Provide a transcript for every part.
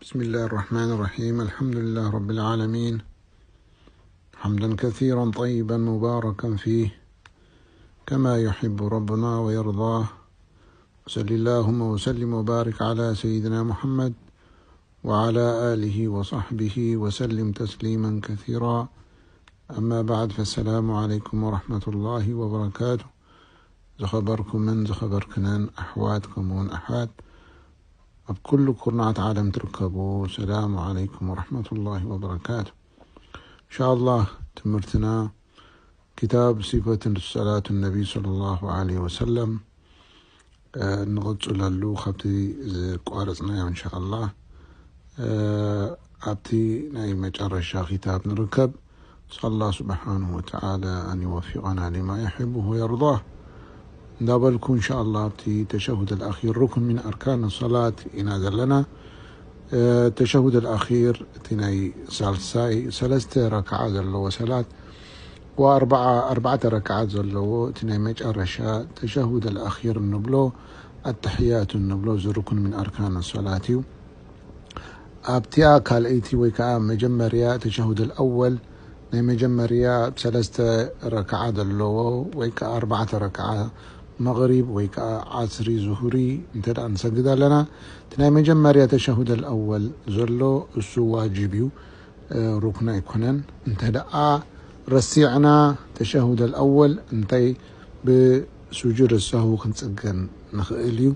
بسم الله الرحمن الرحيم. الحمد لله رب العالمين. حمدا كثيرا طيبا مباركا فيه كما يحب ربنا ويرضاه. وصل اللهم وسلم وبارك على سيدنا محمد وعلى آله وصحبه وسلم تسليما كثيرا. أما بعد، فالسلام عليكم ورحمة الله وبركاته. ዝኸበርኩምን ዝኸበርክንን ኣሕዋት ከምኡውን ኣሕዋት ኣብ ኩሉ ኩርናዓት ዓለም ትርከቡ፣ ሰላሙ ዓለይኩም ወረሕመቱላሂ ወበረካቱ። እንሻኣላህ ትምህርትና ኪታብ ሲፈትን ሰላቱ ነቢ ሰለላሁ ዓለይሂ ወሰለም ንቕፅለሉ ካብቲ ዝቋረፅናዮ እንሻኣላህ ኣብቲ ናይ መጨረሻ ኪታብ ንርከብ። ኣላህ ስብሓንሁ ወተዓላ ኣን ይወፊቀና ሊማ ይሕቡ ወየርዳ እንዳበልኩ እንሻኣላህ ኣብቲ ተሸሁድ ኣልኣኺር ሩክን ሚን ኣርካን ሰላት ኢና ዘለና። ተሸሁድ ኣልኣኺር እቲ ናይ ሳልሳይ ሰለስተ ረክዓ ዘለዎ ሰላት ወኣርባዓ ኣርባዕተ ረክዓት ዘለዎ እቲ ናይ መጨረሻ ተሸሁድ ኣልኣኺር እንብሎ ኣተሕያቱ እንብሎ እዚ ሩክን ሚን ኣርካን ሰላት እዩ። ኣብቲኣ ካልኣይቲ ወይ ከዓ መጀመርያ ተሸሁድ ኣልኣወል ናይ መጀመርያ ሰለስተ ረክዓ ዘለዎ ወይ ከዓ ኣርባዕተ ረክዓ መቕሪብ ወይ ከዓ ዓስሪ ዙሁሪ እንተ ደኣ ንሰግድ ኣለና እቲ ናይ መጀመርያ ተሸሁድ ኣልኣወል ዘሎ እሱ ዋጅብ እዩ። ሩክን ኣይኮነን። እንተ ደኣ ረሲዕና ተሸሁድ ኣልኣወል እንታይ ብሱጁድ ሳሁ ክንጽገን ንኽእል እዩ።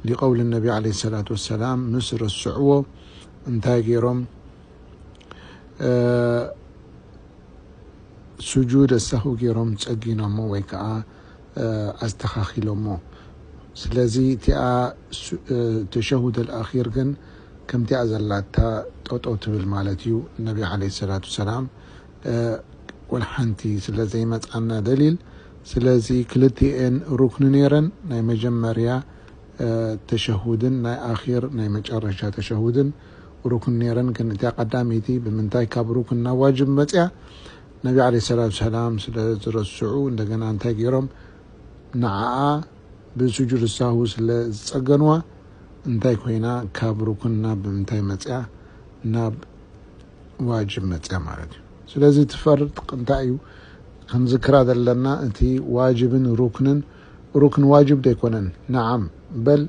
ሊቀውል ነቢ ዓለይሂ ሰላቱ ወሰላም ምስ ረስዕዎ እንታይ ገይሮም ሱጁድ ሳሁ ገይሮም ጸጊኖሞ ወይ ከዓ ኣስተኻኺሎሞ። ስለዚ እቲኣ ተሸሁድ ኣልኣኺር ግን ከምቲኣ ዘላታ ጠጠው ትብል ማለት እዩ። ነቢ ዓለይሂ ሰላቱ ሰላም ወላ ሓንቲ ስለ ዘይመጻና ደሊል። ስለዚ ክልቲኤን ሩክን ነይረን። ናይ መጀመርያ ተሸሁድን ናይ ኣኺር ናይ መጨረሻ ተሸሁድን ሩክን ነይረን። ግን እቲኣ ቀዳመይቲ ብምንታይ ካብ ሩክን ናብ ዋጅብ መጽያ? ነቢ ዓለይሂ ሰላቱ ሰላም ስለ ዝረስዑ እንደገና እንታይ ገይሮም? ንዓኣ ብስጁድ ሳሁ ስለ ዝጸገንዋ እንታይ ኮይና? ካብ ሩክን ናብ ምንታይ መጽያ? ናብ ዋጅብ መጽያ ማለት እዩ። ስለዚ እቲ ፈርቅ እንታይ እዩ ክንዝክራ ዘለና? እቲ ዋጅብን ሩክንን፣ ሩክን ዋጅብ ደይኮነን። ነዓም በል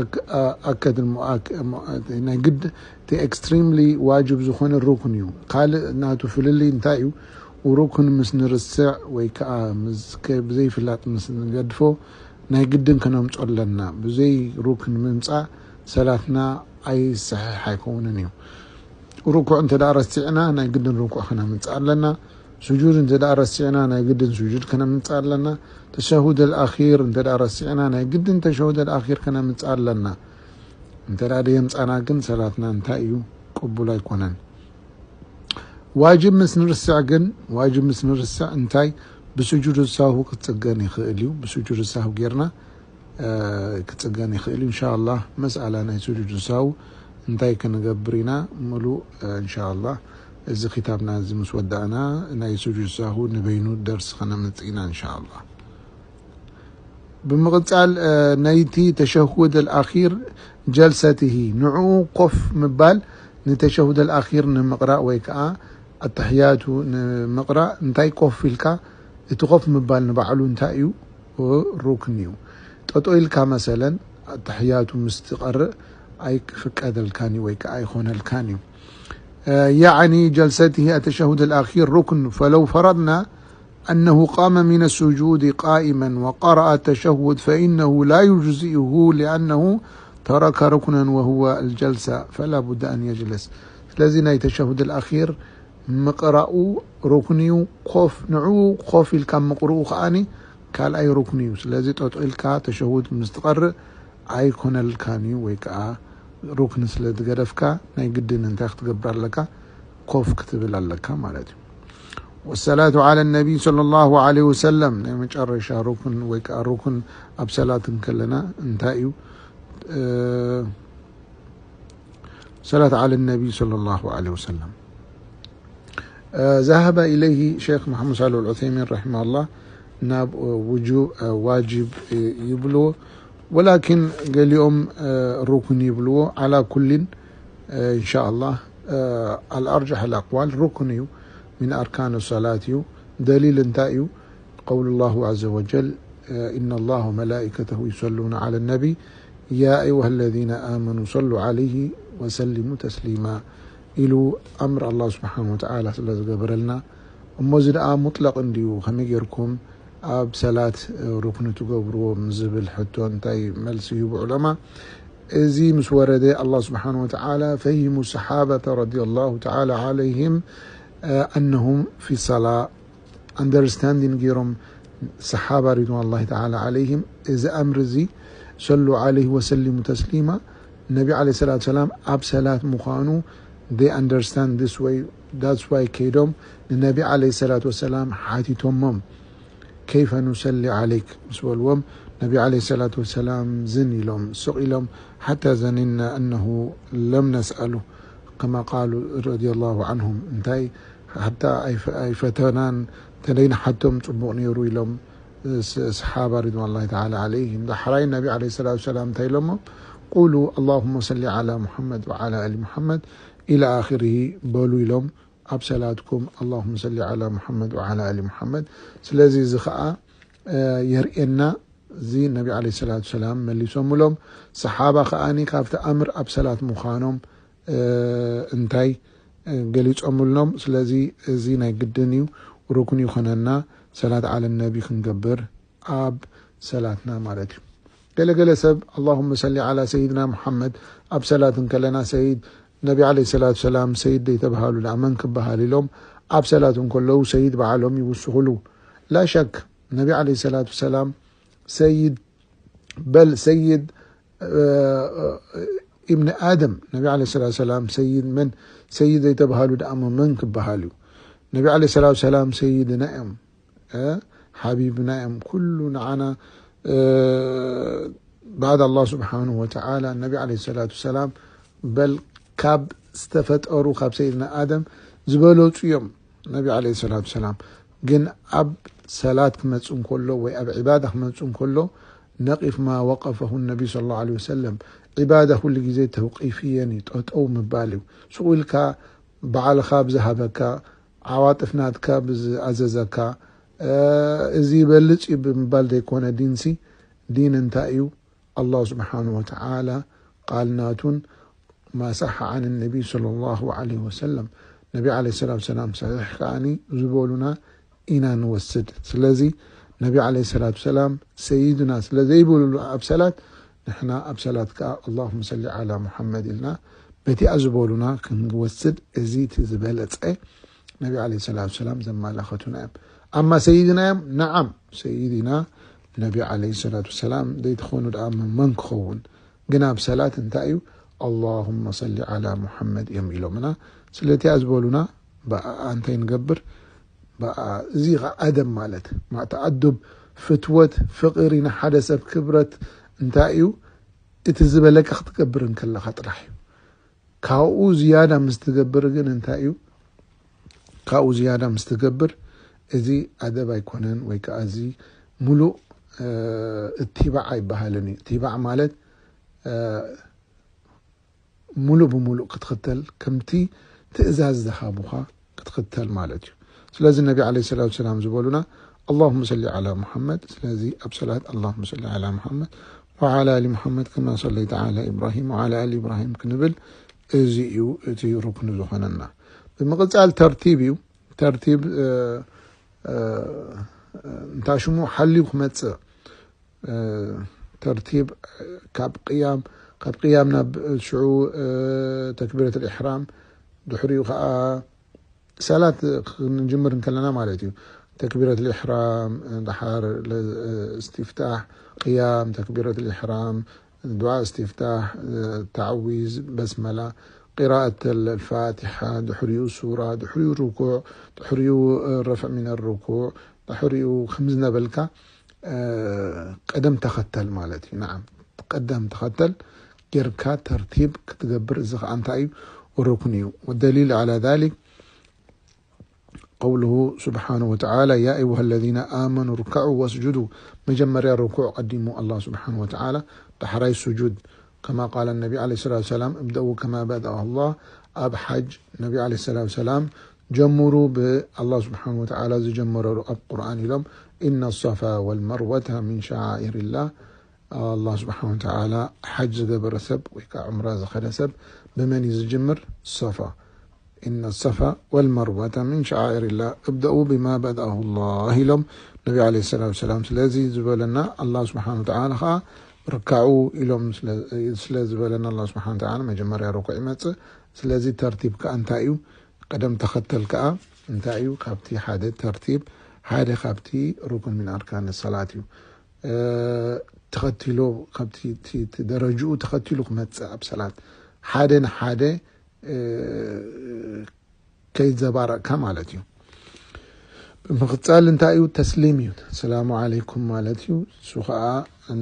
ኣክ-፣ ኣ-፣ ኣከድ ሞ-፣ ኣክ-፣ ሞ-፣ ናይ ግድ እቲ ኤክስትሪምሊ ዋጅብ ዝኾነ ሩክን እዩ። ካልእ ናቱ ፍልልይ እንታይ እዩ? ሩክን ምስ ንርስዕ ወይ ከዓ ምስ ከ-፣ ብዘይፍላጥ ምስ ንገድፎ ናይ ግድን ከነምጾ ኣለና። ብዘይ ሩክን ምምጻእ ሰላትና ኣይሰሕሕ ኣይከውንን እዩ። ሩኩዕ እንተ ደኣ ረሲዕና ናይ ግድን ሩኩዕ ከነምጽእ ኣለና። ስጁድ እንተ ደኣ ረሲዕና ናይ ግድን ስጁድ ከነምጽእ ኣለና። ተሸሁድ ኣልኣኺር እንተ ደኣ ረሲዕና ናይ ግድን ተሸሁድ ኣልኣኺር ከነምጽእ ኣለና። እንተ ደኣ ደየምጻና ግን ሰላትና እንታይ እዩ? ቅቡል ኣይኮነን። ዋጅብ ምስ ንርስዕ ግን፣ ዋጅብ ምስ ንርስዕ እንታይ ብስጁድ ሳሁ ክጽገን ይኽእል እዩ። ብስጁድ ሳሁ ጌርና ክጽገን ይኽእል እዩ። እንሻኣላህ መስኣላ ናይ ስጁድ ሳሁ እንታይ ክንገብር ኢና ምሉእ እንሻኣላህ እዚ ኪታብና እዚ ምስ ወዳእና ናይ ስጁድ ሳሁ ንበይኑ ደርሲ ከነምጽእ ኢና እንሻኣላህ። ብምቕጻል ናይቲ ተሸሁድ ኣልኣኺር ጀልሰትሂ ንዕኡ ኮፍ ምባል ንተሸሁድ ኣልኣኺር ንምቕራእ ወይ ከዓ ኣተሕያቱ ንምቕራእ እንታይ ኮፍ ኢልካ እቲ ኮፍ ምባል ንባዕሉ እንታይ እዩ? ሩክን እዩ። ጠጦ ኢልካ መሰለን ኣተሕያቱ ምስ ትቐርእ ኣይፍቀደልካን እዩ ወይ ከዓ ኣይኾነልካን እዩ። يعني جلسته التشهد الأخير ركن، فلو فرضنا أنه قام من السجود قائما وقرأ التشهد فإنه لا يجزئه لأنه ترك ركنا وهو الجلسة فلا بد أن يجلس. ስለዚ ናይ ተሸሁድ ኣልኣኺር ምቕራኡ ሩክን እዩ። ኮፍ ንዕኡ ኮፍ ኢልካ ምቕርኡ ከዓኒ ካልኣይ ሩክን እዩ። ስለዚ ጠጦ ኢልካ ተሸሁድ ምስ ትቐርእ ኣይኮነልካን እዩ ወይ ከዓ ሩክን ስለ ዝገደፍካ ናይ ግድን እንታይ ክትገብር ኣለካ? ኮፍ ክትብል ኣለካ ማለት እዩ። والصلاة على النبي صلى الله عليه وسلم ናይ መጨረሻ ሩክን ወይ ከዓ ሩክን ኣብ ሰላት እንከለና እንታይ እዩ? ሰላት على النبي صلى الله عليه وسلم ذهب إليه شيخ محمد صالح العثيمين رحمه الله ናብ ውጁብ ዋጅብ ይብልዎ ወላኪን ገሊኦም ሩክን ይብልዎ። على كل إن شاء الله. الأرجح الأقوال ركن እዩ، من أركان الصلاة እዩ። ደሊል እንታይ እዩ? قول الله عز وجل، إن الله وملائكته يصلون على النبي يا أيها الذين آمنوا صلوا عليه وسلموا تسليما ኢሉ ኣምር ኣላህ ስብሓን ወተዓላ ስለ ዝገበረልና፣ እሞ እዚ ደኣ ሙጥለቕ እንድዩ፣ ከመይ ጌርኩም ኣብ ሰላት ሩክኒ ትገብርዎም ዝብል ሕቶ እንታይ መልሲ ይህቡ ዑለማ? እዚ ምስ ወረደ ኣላህ ስብሓን ወተዓላ ፈሂሙ ሰሓበተ ረዲየላሁ ተዓላ ዓለይህም ኣነሁም ፊ ሰላ ኣንደርስታንዲን ገይሮም ሰሓባ ሪድዋን ላሂ ተዓላ ዓለይህም እዚ ኣምሪ እዚ ሰሉ ዓለይሂ ወሰሊሙ ተስሊማ ነቢ ዓለይሂ ሰላቱ ሰላም ኣብ ሰላት ምዃኑ they understand this way that's why ከይዶም ንነቢ ዓለይሂ ሰላቱ ወሰላም ሓቲቶሞም ከይፈ ኑሰሊ ዓለይክ ምስ በልዎም ነቢ ዓለይሂ ሰላቱ ወሰላም ዝን ኢሎም ስቕ ኢሎም ሓታ ዘኒና እነሁ ለም ነስኣሉ ከማ ቃሉ ረዲየላሁ ዓንሁም እንታይ ሓታ ኣይፈተናን ተደይንሓቶም ጽቡቕ ነይሩ ኢሎም ሰሓባ ሪድዋን ላሂ ተዓላ ዓለይሂም። ዳሕራይ ነቢ ዓለይሂ ሰላቱ ሰላም እንታይ ኢሎሞ? ቁሉ ኣላሁመ ሰሊ ዓላ ሙሐመድ ወዓላ ኣሊ ሙሐመድ ኢላ ኣኺሪሂ በሉ ኢሎም ኣብ ሰላትኩም ኣላሁመ ሰሊ ዓላ ሙሐመድ ወዓላ ኣሊ ሙሐመድ። ስለዚ እዚ ኸዓ የርእየና እዚ ነቢ ዓለይሂ ሰላቱ ሰላም መሊሶምሎም። ሰሓባ ኸዓኒ ካብቲ ኣምር ኣብ ሰላት ምዃኖም እንታይ ገሊጾምሎም። ስለዚ እዚ ናይ ግድን እዩ፣ ሩክን ይኾነና ሰላት ዓለ ነቢ ክንገብር ኣብ ሰላትና ማለት እዩ። ገለገለ ሰብ ኣላሁመ ሰሊ ዓላ ሰይድና ሙሓመድ ኣብ ሰላት እንከለና ሰይድ ነቢ ዓለይሂ ሰላቱ ሰላም ሰይድ ዘይተባሃሉ ደኣ መን ክበሃል ኢሎም ኣብ ሰላት እንከለዉ ሰይድ በዓሎም ይውስኹሉ። ላ ሸክ ነቢ ዓለይሂ ሰላቱ ሰላም ሰይድ በል ሰይድ ኢብኒ ኣደም ነቢ ዓለይሂ ሰላቱ ሰላም ሰይድ መን ሰይድ ዘይተባሃሉ ደኣ መን ክበሃል እዩ? ነቢ ዓለይሂ ሰላቱ ሰላም ሰይድና እዮም። ሓቢብና እዮም። ኩሉ ንዓና ባዕድ ኣላህ ስብሓንሁ ወተዓላ ነቢ ዓለይሂ ሰላቱ ሰላም በል ካብ ዝተፈጠሩ ካብ ሰይድና ኣደም ዝበለፁ እዮም ነቢ ዓለይሂ ሰላቱ ሰላም። ግን ኣብ ሰላት ክመፅእ እንከሎ ወይ ኣብ ዒባዳ ክመፅእ እንከሎ ነቂፍ ማ ወቀፈሁ ነቢ ሰለላሁ ዓለይሂ ወሰለም ዒባዳ ኩሉ ግዜ ተውቂፍየን እዩ ጠጠው ምባል እዩ። ስቕ ኢልካ ባዕልኻ ብዝሃበካ ዓዋጥፍ ናትካ ብዝኣዘዘካ እዚ ይበልፅ እዩ ብምባል ዘይኮነ ዲንሲ ዲን እንታይ እዩ? ኣላህ ስብሓንሁ ወተዓላ ቃል ናቱን ማ ሰሐ ዓን ነቢይ ሰለላሁ ዓለይሂ ወሰለም ነቢ ዓለይሂ ሰላቱ ሰላም ሰሒሕ ከዓኒ ዝበሉና ኢና ንወስድ። ስለዚ ነቢ ዓለይሂ ሰላቱ ሰላም ሰይድና ስለ ዘይብሉሉ ኣብ ሰላት ንሕና ኣብ ሰላት ከኣ ኣላሁመ ሰሊ ዓላ ሙሓመድ ኢልና በቲኣ ዝበሉና ክንወስድ እዚ እቲ ዝበለጸ ነቢ ዓለይሂ ሰላቱ ሰላም ዘማላኸቱና እዮም። ኣማ ሰይድና እዮም ነዓም ሰይድና ነቢ ዓለይሂ ሰላቱ ሰላም ዘይተኾኑ ደኣ መን ክኸውን? ግን ኣብ ሰላት እንታይ እዩ ኣላሁመ ሰሊ ዓላ ሙሓመድ እዮም ኢሎምና። ስለቲኣ ዝበሉና ብኣኣ እንታይ ንገብር? ብኣኣ እዚ ኸዓ ኣደብ ማለት ተኣዱብ ፍትወት ፍቕሪ ንሓደ ሰብ ክብረት እንታይ እዩ? እቲ ዝበለካ ክትገብር እንከለኻ ጥራሕ እዩ። ካብኡ ዝያዳ ምስ ትገብር ግን እንታይ እዩ? ካብኡ ዝያዳ ምስ ትገብር እዚ ኣደብ ኣይኮነን ወይ ከዓ እዚ ሙሉእ እቲባዕ ኣይበሃልን እዩ። እቲባዕ ማለት ሙሉእ ብሙሉእ ክትኽተል ከምቲ ትእዛዝ ዝሃቡኻ ክትኽተል ማለት እዩ። ስለዚ ነቢ ዓለይሂ ሰላቱ ሰላም ዝበሉና ኣላሁመ ሰሊ ዓላ ሙሓመድ። ስለዚ ኣብ ሰላት ኣላሁመ ሰሊ ዓላ ሙሓመድ ወዓላ ኣሊ ሙሓመድ ከማ ሰለይተ ዓላ ኢብራሂም ወዓላ ኣሊ ኢብራሂም ክንብል እዚ እዩ እቲ ሩክኒ ዝኾነና። ብምቕፃል ተርቲብ እዩ። ተርቲብ እንታ ሽሙ ሓልዩ ክመፅእ ተርቲብ ካብ ቅያም ካብ ቅያም ናብ ሽዑ ተክቢረት ልኢሕራም ድሕሪኡ ከዓ ሰላት ክንጅምር እንከለና ማለት እዩ። ተክቢረት ልኢሕራም ድሓር እስትፍታሕ ቅያም ተክቢረት ልኢሕራም ድዓ እስትፍታሕ ታዕዊዝ በስመላ ቂራኣት ልፋትሓ ድሕሪኡ ሱራ ድሕሪኡ ርኩዕ ድሕሪኡ ረፍዕ ሚን ርኩዕ ድሕሪኡ ከምዚ ነበልካ ቅደም ተኸተል ማለት እዩ። ንዓም ቅደም ተኸተል ጌርካ ተርቲብ ክትገብር እዚ ከዓ እንታይ እዩ ሩክን እዩ። ወደሊል ዓላ ዛሊክ ቀውሉሁ ስብሓነ ወተዓላ ያ ኣዩሃ ለዚነ ኣመኑ ርከዑ ወስጁዱ። መጀመርያ ርኩዕ ቀዲሙ ኣላህ ስብሓነ ወተዓላ ዳሕራይ ስጁድ። كما قال النبي عليه الصلاة والسلام: ابدأوا كما بدأ الله. ኣብ ሓጅ ነቢ عليه الصلاة والسلام ጀምሩ ብኣላህ ስብሓን ወተዓላ ዝጀመረሉ ኣብ ቁርኣን ኢሎም إن الصفا والمروة من شعائر الله. ኣላህ ስብሓን ወተዓላ ሓጅ ዝገበረ ሰብ ወይ ከዓ ዑምራ ዝኸደ ሰብ ብመን እዩ ዝጅምር? ሶፋ إن الصفا والمروة من شعائر الله ابدأوا بما بدأه الله ኢሎም ነቢ عليه الصلاة والسلام። ስለዚ ዝበለና ኣላህ ስብሓን ወተዓላ ከዓ ርካዑ ኢሎም ስለ ዝበለና ኣላህ ስብሓን ወተዓላ መጀመርያ ርኩዕ ይመፅእ። ስለዚ ተርቲብ ከዓ እንታይ እዩ? ቅደም ተኸተል ከዓ እንታይ እዩ? ካብቲ ሓደ ተርቲብ ሓደ ካብቲ ሩኩን ሚን ኣርካን ሰላት እዩ። ተኸቲሎ ካብቲ ደረጅኡ ተኸቲሉ ክመፅእ ኣብ ሰላት ሓደ ንሓደ ከይዘባረቕካ ማለት እዩ። ብምቕፃል እንታይ እዩ? ተስሊም እዩ። ሰላሙ ዓለይኩም ማለት እዩ። እሱ ከዓ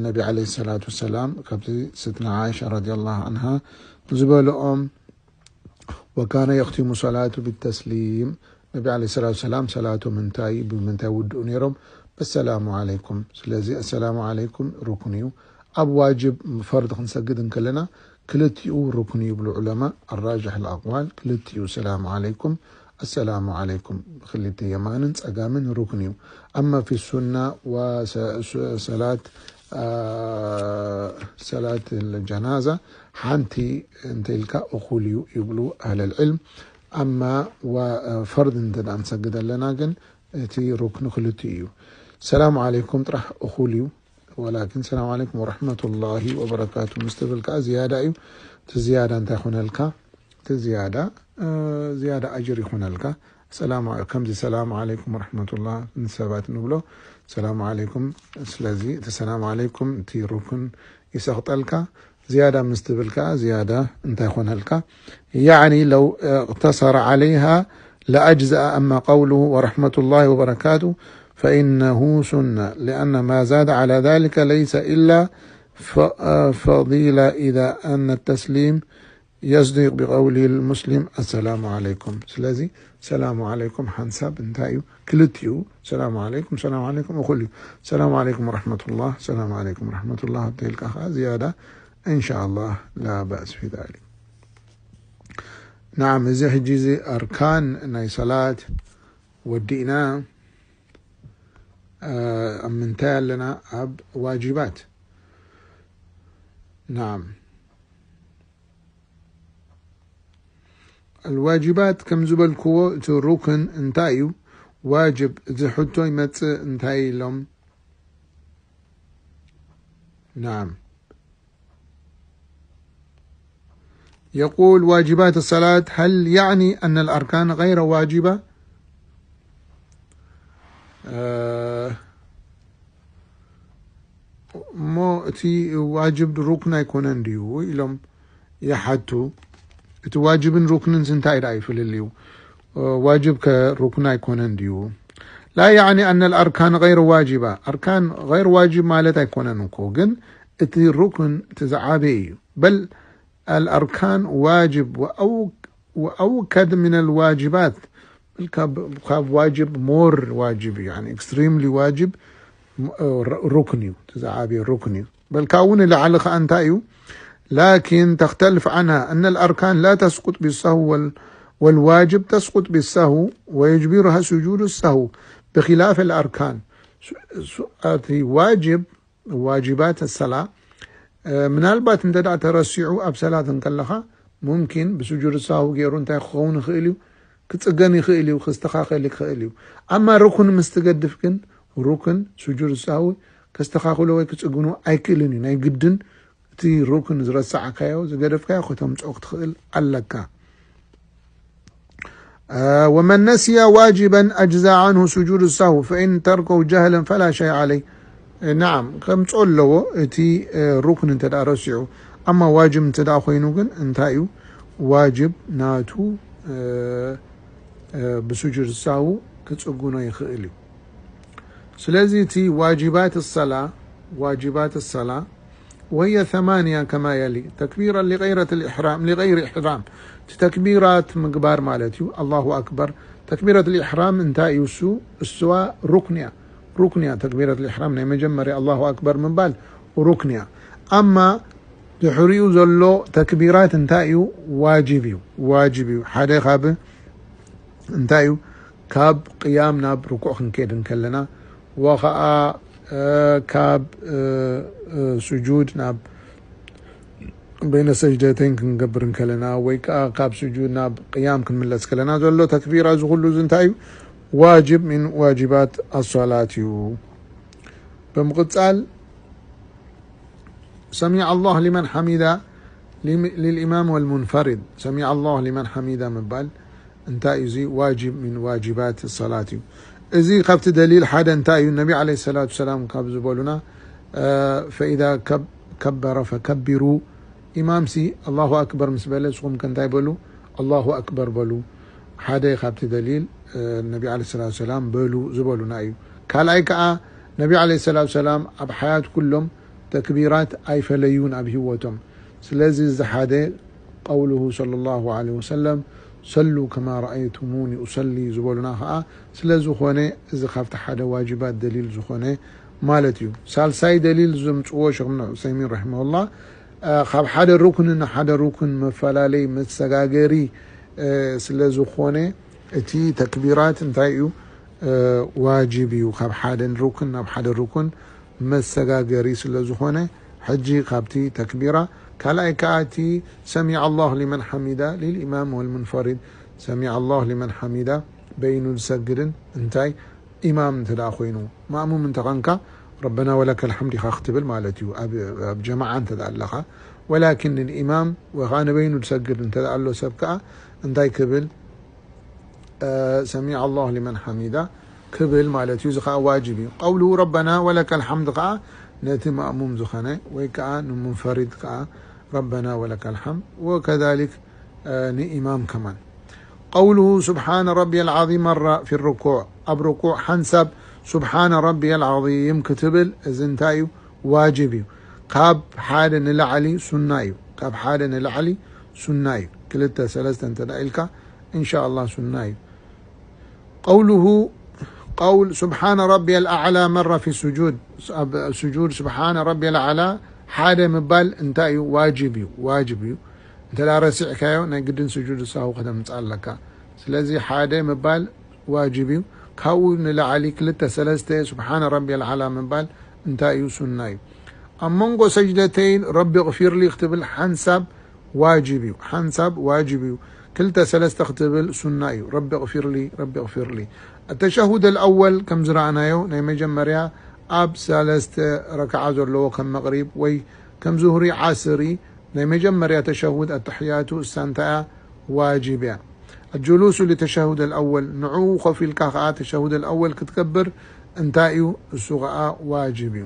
ነቢ ዓለይሂ ሰላቱ ወሰላም ካብቲ ስትና ዓይሻ ረዲየላሁ ዓንሃ ዝበልኦም وكان يختم صلاته بالتسليم ነቢ ዓለይሂ ሰላቱ ወሰላም ሰላቶም እንታይ ብምንታይ ውድኡ ነይሮም? በሰላሙ ዓለይኩም። ስለዚ ኣሰላሙ ዓለይኩም ሩክን እዩ። ኣብ ዋጅብ ፈርድ ክንሰግድ እንከለና ክልቲኡ ሩክን ይብሉ ዑለማ። ኣራጅሕ ልኣቅዋል ክልቲኡ ሰላሙ ዓለይኩም ኣሰላሙ ዓለይኩም ብክልተ የማንን ጸጋምን ሩክን እዩ። ኣማ ፊ ሱና ወሰላት ሰላት ጀናዛ ሓንቲ እንተ ኢልካ እኹል እዩ ይብሉ ኣህለል ዕልም። ኣማ ፈርድ እንተ ደኣ ንሰግድ ኣለና ግን እቲ ሩክን ክልቲኡ እዩ። ሰላም ዓለይኩም ጥራሕ እኹል እዩ። ወላኪን ሰላም ዓለይኩም ወረሕመቱላሂ ወበረካቱ ምስ ትብል ከዓ ዝያዳ እዩ። እቲ ዝያዳ እንታይ ይኾነልካ? እቲ ዝያዳ ዝያዳ ኣጅር ይኾነልካ። ከምዚ ሰላም ዓለይኩም ወረሕመቱላህ ንሰባት ንብሎ ሰላም ዓለይኩም። ስለዚ እቲ ሰላም ዓለይኩም እቲ ሩክን ይሰኽጠልካ። ዝያዳ ምስ ትብል ከዓ ዝያዳ እንታይ ይኾነልካ? يعني لو اقتصر عليها لأجزأ. أما قوله ورحمة الله وبركاته فإنه سنة، لأن ما زاد على ذلك ليس إلا فضيلة، إذا أن التسليم يصدق بقوله المسلم السلام عليكم. ስለዚ ሰላሙ ዓለይኩም ሓንሳብ እንታይ እዩ? ክልቲኡ ሰላሙ ዓለይኩም ሰላም ዓለይኩም እኹል እዩ። ሰላሙ ዓለይኩም ወረሕመቱላህ ሰላም ዓለይኩም ወረሕመቱላህ እንተ ኢልካ ከዓ ዝያዳ እንሻኣላህ ላ ባእስ ፊ ዛሊክ። ናዓም፣ እዚ ሕጂ እዚ ኣርካን ናይ ሰላት ወዲእና። ኣብ ምንታይ ኣለና? ኣብ ዋጅባት። ናዓም፣ ኣልዋጅባት ከም ዝበልክዎ እቲ ሩክን እንታይ እዩ? ዋጅብ እዚ ሕቶ ይመጽእ እንታይ ኢሎም? ናዓም። يقول واجبات الصلاة هل يعني أن الأركان غير واجبة؟ እሞ እቲ ዋጅብ ሩክን ኣይኮነን ድዩ ኢሎም ይሓቱ። እቲ ዋጅብን ሩክንን እንታይ ደኣ ይፍልልዩ? ዋጅብ ከ ሩክን ኣይኮነን ድዩ? لا يعني أن الأركان غير واجبة። ኣርካን غير واجب ማለት ኣይኮነን እኮ፣ ግን እቲ ሩክን እቲ ዝዓበየ እዩ። በል الأركان واجب وأوكد من الواجبات። ካብ ዋጅብ ሞር ዋጅብ እዩ፣ يعني extremely ዋጅብ ሩክን እዩ፣ እቲ ዝዓበየ ሩክን እዩ። በል ካብኡ ንላዕሊ ከዓ እንታይ እዩ? لكن تختلف عنها أن الأركان لا تسقط بالسهو والواجب تسقط بالسهو ويجبرها سجود السهو بخلاف الأركان። እቲ ዋጅብ ዋጅባት ሰላ ምናልባት እንተ ደኣ ተረሲዑ ኣብ ሰላት እንከለኻ ሙምኪን ብስጁድ ሳሁ ገይሩ እንታይ ክኸውን ይኽእል እዩ? ክጽገን ይኽእል እዩ፣ ክስተኻኸል ይኽእል እዩ። ኣማ ሩክን ምስ ትገድፍ ግን ሩክን ስጁድ ሳሁ ከስተኻኽሎ ወይ ክጽግኖ ኣይክእልን እዩ። ናይ ግድን እቲ ሩክን ዝረሳዕካዮ ዝገደፍካዮ ከተምጽኦ ክትኽእል ኣለካ። ومن نسي واجبا أجزى عنه سجود السهو فإن تركه جهلا فلا شيء عليه. ናዓም ከምጽኦ ኣለዎ እቲ ሩክን እንተ ደኣ ረሲዑ። ኣማ ዋጅብ እንተ ደኣ ኮይኑ ግን እንታይ እዩ? ዋጅብ ናቱ ብስጁድ ሳሁ ክጽግኖ ይኽእል እዩ። ስለዚ እቲ ዋጅባት ሰላ ዋጅባት ሰላ وهي ثمانية كما يلي تكبيرا لغيرة الإحرام لغير إحرام። እቲ ተክቢራት ምግባር ማለት እዩ ኣላሁ ኣክበር። ተክቢረት ልኢሕራም እንታይ እዩ እሱ? እሱዋ ሩክንያ ሩክንያ ተክቢረት ልኢሕራም ናይ መጀመርያ ኣላሁ ኣክበር ምባል ሩክንያ። ኣማ ድሕሪኡ ዘሎ ተክቢራት እንታይ እዩ? ዋጅብ እዩ። ዋጅብ እዩ። ሓደ ካብ እንታይ እዩ? ካብ ቅያም ናብ ርኩዕ ክንከይድ እንከለና፣ ወኸዓ ካብ ስጁድ ናብ በይነ ሰጅደተይን ክንገብር እንከለና፣ ወይ ከዓ ካብ ስጁድ ናብ ቅያም ክንምለስ ከለና ዘሎ ተክቢራ፣ እዚ ኩሉ እዚ እንታይ እዩ? ዋጅብ ሚን ዋጅባት ኣሶላት እዩ። ብምቕፃል ሰሚዐ ኣላህ ሊመን ሓሚዳ፣ ሊልኢማም ወልሙንፈሪድ። ሰሚዐ ኣላህ ሊመን ሓሚዳ ምባል እንታይ እዩ? እዚ ዋጅብ ሚን ዋጅባት ሰላት እዩ። እዚ ካብቲ ደሊል ሓደ እንታይ እዩ? ነቢ ዓለይሂ ሰላቱ ሰላም ካብ ዝበሉና፣ ፈኢዛ ከበረ ፈከቢሩ፣ ኢማምሲ ኣላሁ ኣክበር ምስ በለ፣ ንስኹም ከ እንታይ በሉ? ኣላሁ ኣክበር በሉ። ሓደ ካብቲ ደሊል ነቢ ዓለይሂ ሰላቱ ሰላም በሉ ዝበሉና እዩ። ካልኣይ ከዓ ነቢ ዓለይሂ ሰላቱ ሰላም ኣብ ሓያት ኩሎም ተክቢራት ኣይፈለዩን ኣብ ህይወቶም። ስለዚ እዚ ሓደ ቀውሉሁ ሰለላሁ ዐለይሂ ወሰለም ሰሉ ከማ ረኣይቱሙኒ ኡሰሊ ዝበሉና ከዓ ስለ ዝኾነ፣ እዚ ካብቲ ሓደ ዋጅባት ደሊል ዝኾነ ማለት እዩ። ሳልሳይ ደሊል ዘምፅዎ ሸኽ እብን ዑሰይሚን ረሒመሁላህ፣ ካብ ሓደ ሩክን ንሓደ ሩክን መፈላለይ መሰጋገሪ ስለ ዝኾነ፣ እቲ ተክቢራት እንታይ እዩ? ዋጅብ እዩ። ካብ ሓደ ሩክን ናብ ሓደ ሩክን መሰጋገሪ ስለ ዝኾነ፣ ሕጂ ካብቲ ተክቢራ፣ ካልኣይ ከዓ እቲ ሰሚዐ ኣላሁ ሊመን ሓሚዳ ሊልኢማም ወልሙንፈሪድ፣ ሰሚዐ ኣላሁ ሊመን ሓሚዳ በይኑ ዝሰግድን እንታይ ኢማም እንተ ደኣ ኮይኑ፣ ማእሙም እንተ ቐንካ፣ ረበና ወለከል ሓምድ ኢኻ ክትብል ማለት እዩ፣ ኣብ፣ ኣብ ጀማዓ እንተ ደኣ ኣለኻ። ወላኪን ንልኢማም ወይ ኸዓ ንበይኑ ዝሰግድ እንተ ደኣ ኣሎ ሰብ ከኣ እንታይ ክብል? ሰሚዐ ኣላሁ ሊመን ሓሚዳ ክብል ማለት እዩ። እዚ ኸዓ ዋጅብ እዩ። ቀውሉሁ ረበና ወለከል ሓምድ ኸዓ ነቲ ማእሙም ዝኾነ ወይ ከኣ ንሙንፈሪድ ከኣ ረበና ወለከል ሓምድ፣ ወከዛሊክ ንኢማም ከማን። ቀውሉሁ ስብሓነ ረቢየል ዓዚም መራ ፊ ርኩዕ፣ ኣብ ርኩዕ ሓንሳብ ስብሓነ ረቢየል ዓዚም ክትብል፣ እዚ እንታይ እዩ? ዋጅብ እዩ። ካብ ሓደ ንላዕሊ ሱና እዩ። ካብ ሓደ ንላዕሊ ሱና እዩ። ክልተ ሰለስተ እንተ ደኣ ኢልካ፣ እንሻ ኣላህ ሱና እዩ። ቀውሉሁ፣ ቀውል ስብሓነ ረቢየል ኣዕላ መራ ፊ ሱጁድ፣ ኣብ ሱጁድ ስብሓነ ረቢየል ኣዕላ ሓደ ምባል እንታይ እዩ? ዋጅብ እዩ። ዋጅብ እዩ። እንተ ደኣ ረሲዕካዮ፣ ናይ ግድን ስጁድ ሳሁ ከተምፅእ ኣለካ። ስለዚ ሓደ ምባል ዋጅብ እዩ። ካብኡ ንላዕሊ ክልተ ሰለስተ ስብሓነ ረቢየል ኣዕላ ምባል እንታይ እዩ? ሱና እዩ። ኣብ መንጎ ሰጅደተይን ረቢ እቕፊርሊ ክትብል ሓንሳብ ዋጅብ እዩ። ሓንሳብ ዋጅብ እዩ። ክልተ ሰለስተ ክትብል ሱና እዩ። ረቢ እቕፊርሊ፣ ረቢ እቕፊርሊ። ኣተሸሁድ ኣልኣወል ከም ዝረኣናዮ ናይ መጀመርያ ኣብ ሰለስተ ረክዓ ዘለዎ ከም መቕሪብ ወይ ከም ዙህሪ ዓስሪ ናይ መጀመርያ ተሸሁድ ኣተሕያቱ እሳ እንታይ እያ? ዋጅብ እያ። ኣልጁሉሱ ሊተሸሁድ ኣልኣወል፣ ንዕኡ ኮፍ ኢልካ ኸዓ ተሸሁድ ኣልኣወል ክትገብር እንታይ እዩ? እሱ ኸዓ ዋጅብ እዩ።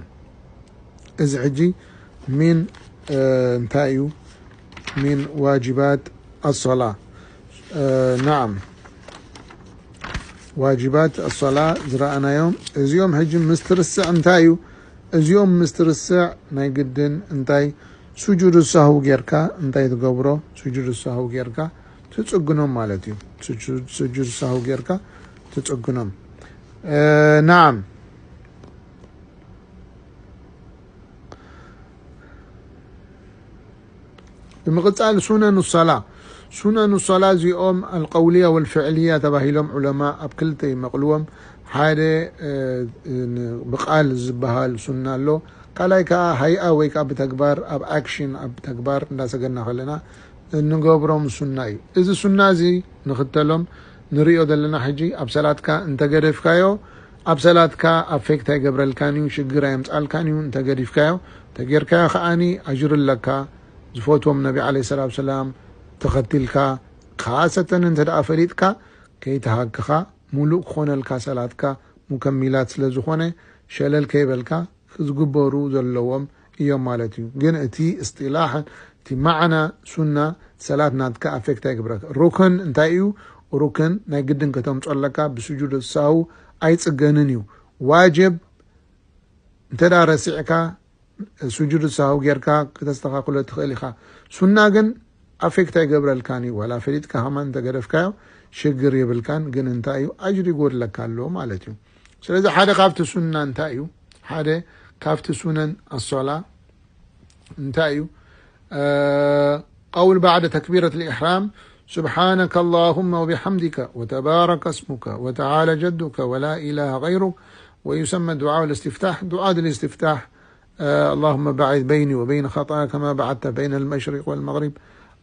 እዚ ሕጂ ሚን እንታይ እዩ? ሚን ዋጅባት ኣሶላ። ናዓም፣ ዋጅባት ኣሶላ ዝረኣናዮም እዚኦም ሕጂ ምስ ትርስዕ እንታይ እዩ? እዚኦም ምስ ትርስዕ ናይ ግድን እንታይ? ሱጁድ ሳሁ ጌርካ እንታይ ትገብሮ? ሱጁድ ሳሁ ጌርካ ትጽግኖም ማለት እዩ። ሱጁድ ሳሁ ጌርካ ትጽግኖም። ናዓም። ብምቕጻል ሱነኑ ሰላ፣ ሱነኑ ሰላ እዚኦም ኣልቀውልያ ወልፍዕልያ ተባሂሎም ዑለማ ኣብ ክልተ ይመቕልዎም። ሓደ ብቃል ዝበሃል ሱና ኣሎ፣ ካልኣይ ከዓ ሃይኣ ወይ ከዓ ብተግባር ኣብ ኣክሽን ኣብ ተግባር እንዳሰገድና ከለና እንገብሮም ሱና እዩ። እዚ ሱና እዚ ንኽተሎም ንሪኦ ዘለና ሕጂ ኣብ ሰላትካ እንተገደፍካዮ ኣብ ሰላትካ ኣፌክት ኣይገብረልካን እዩ፣ ሽግር ኣየምፅኣልካን እዩ። እንተገዲፍካዮ፣ ተጌርካዮ ከዓኒ ኣጅሪ ኣለካ። ዝፈትዎም ነቢ ዓለይሂ ሰላቱ ሰላም ተኸቲልካ፣ ካሰተን እንተ ደኣ ፈሊጥካ፣ ከይተሃክኻ፣ ሙሉእ ክኾነልካ ሰላትካ ሙከሚላት ስለ ዝኾነ፣ ሸለል ከይበልካ ዝግበሩ ዘለዎም እዮም ማለት እዩ። ግን እቲ እስጢላሕን እቲ ማዕና ሱና ሰላት ናትካ ኣፌክት ኣይግብረካ። ሩክን እንታይ እዩ? ሩክን ናይ ግድን ከተምጾ ኣለካ፣ ብስጁድ ሳሁ ኣይጽገንን እዩ። ዋጅብ እንተ ደኣ ረሲዕካ፣ ስጁድ ሳሁ ጌርካ ክተስተኻኽሎ ትኽእል ኢኻ። ሱና ግን ኣፌክት ኣይገብረልካን እዩ። ዋላ ፈሊጥካ ከማን እንተገደፍካዮ ሽግር የብልካን፣ ግን እንታይ እዩ? ኣጅሪ ይጎድለካ ኣሎ ማለት እዩ። ስለዚ ሓደ ካብቲ ሱና እንታይ እዩ? ሓደ ካብቲ ሱነን ኣሶላ እንታይ እዩ? آه، قول بعد تكبيرة الإحرام: سبحانك اللهم وبحمدك وتبارك اسمك وتعالى جدك ولا إله غيرك، ويسمى دعاء الاستفتاح. دعاء الاستفتاح: آه، اللهم بعد بيني وبين خطاياي كما بعدت بين المشرق والمغرب،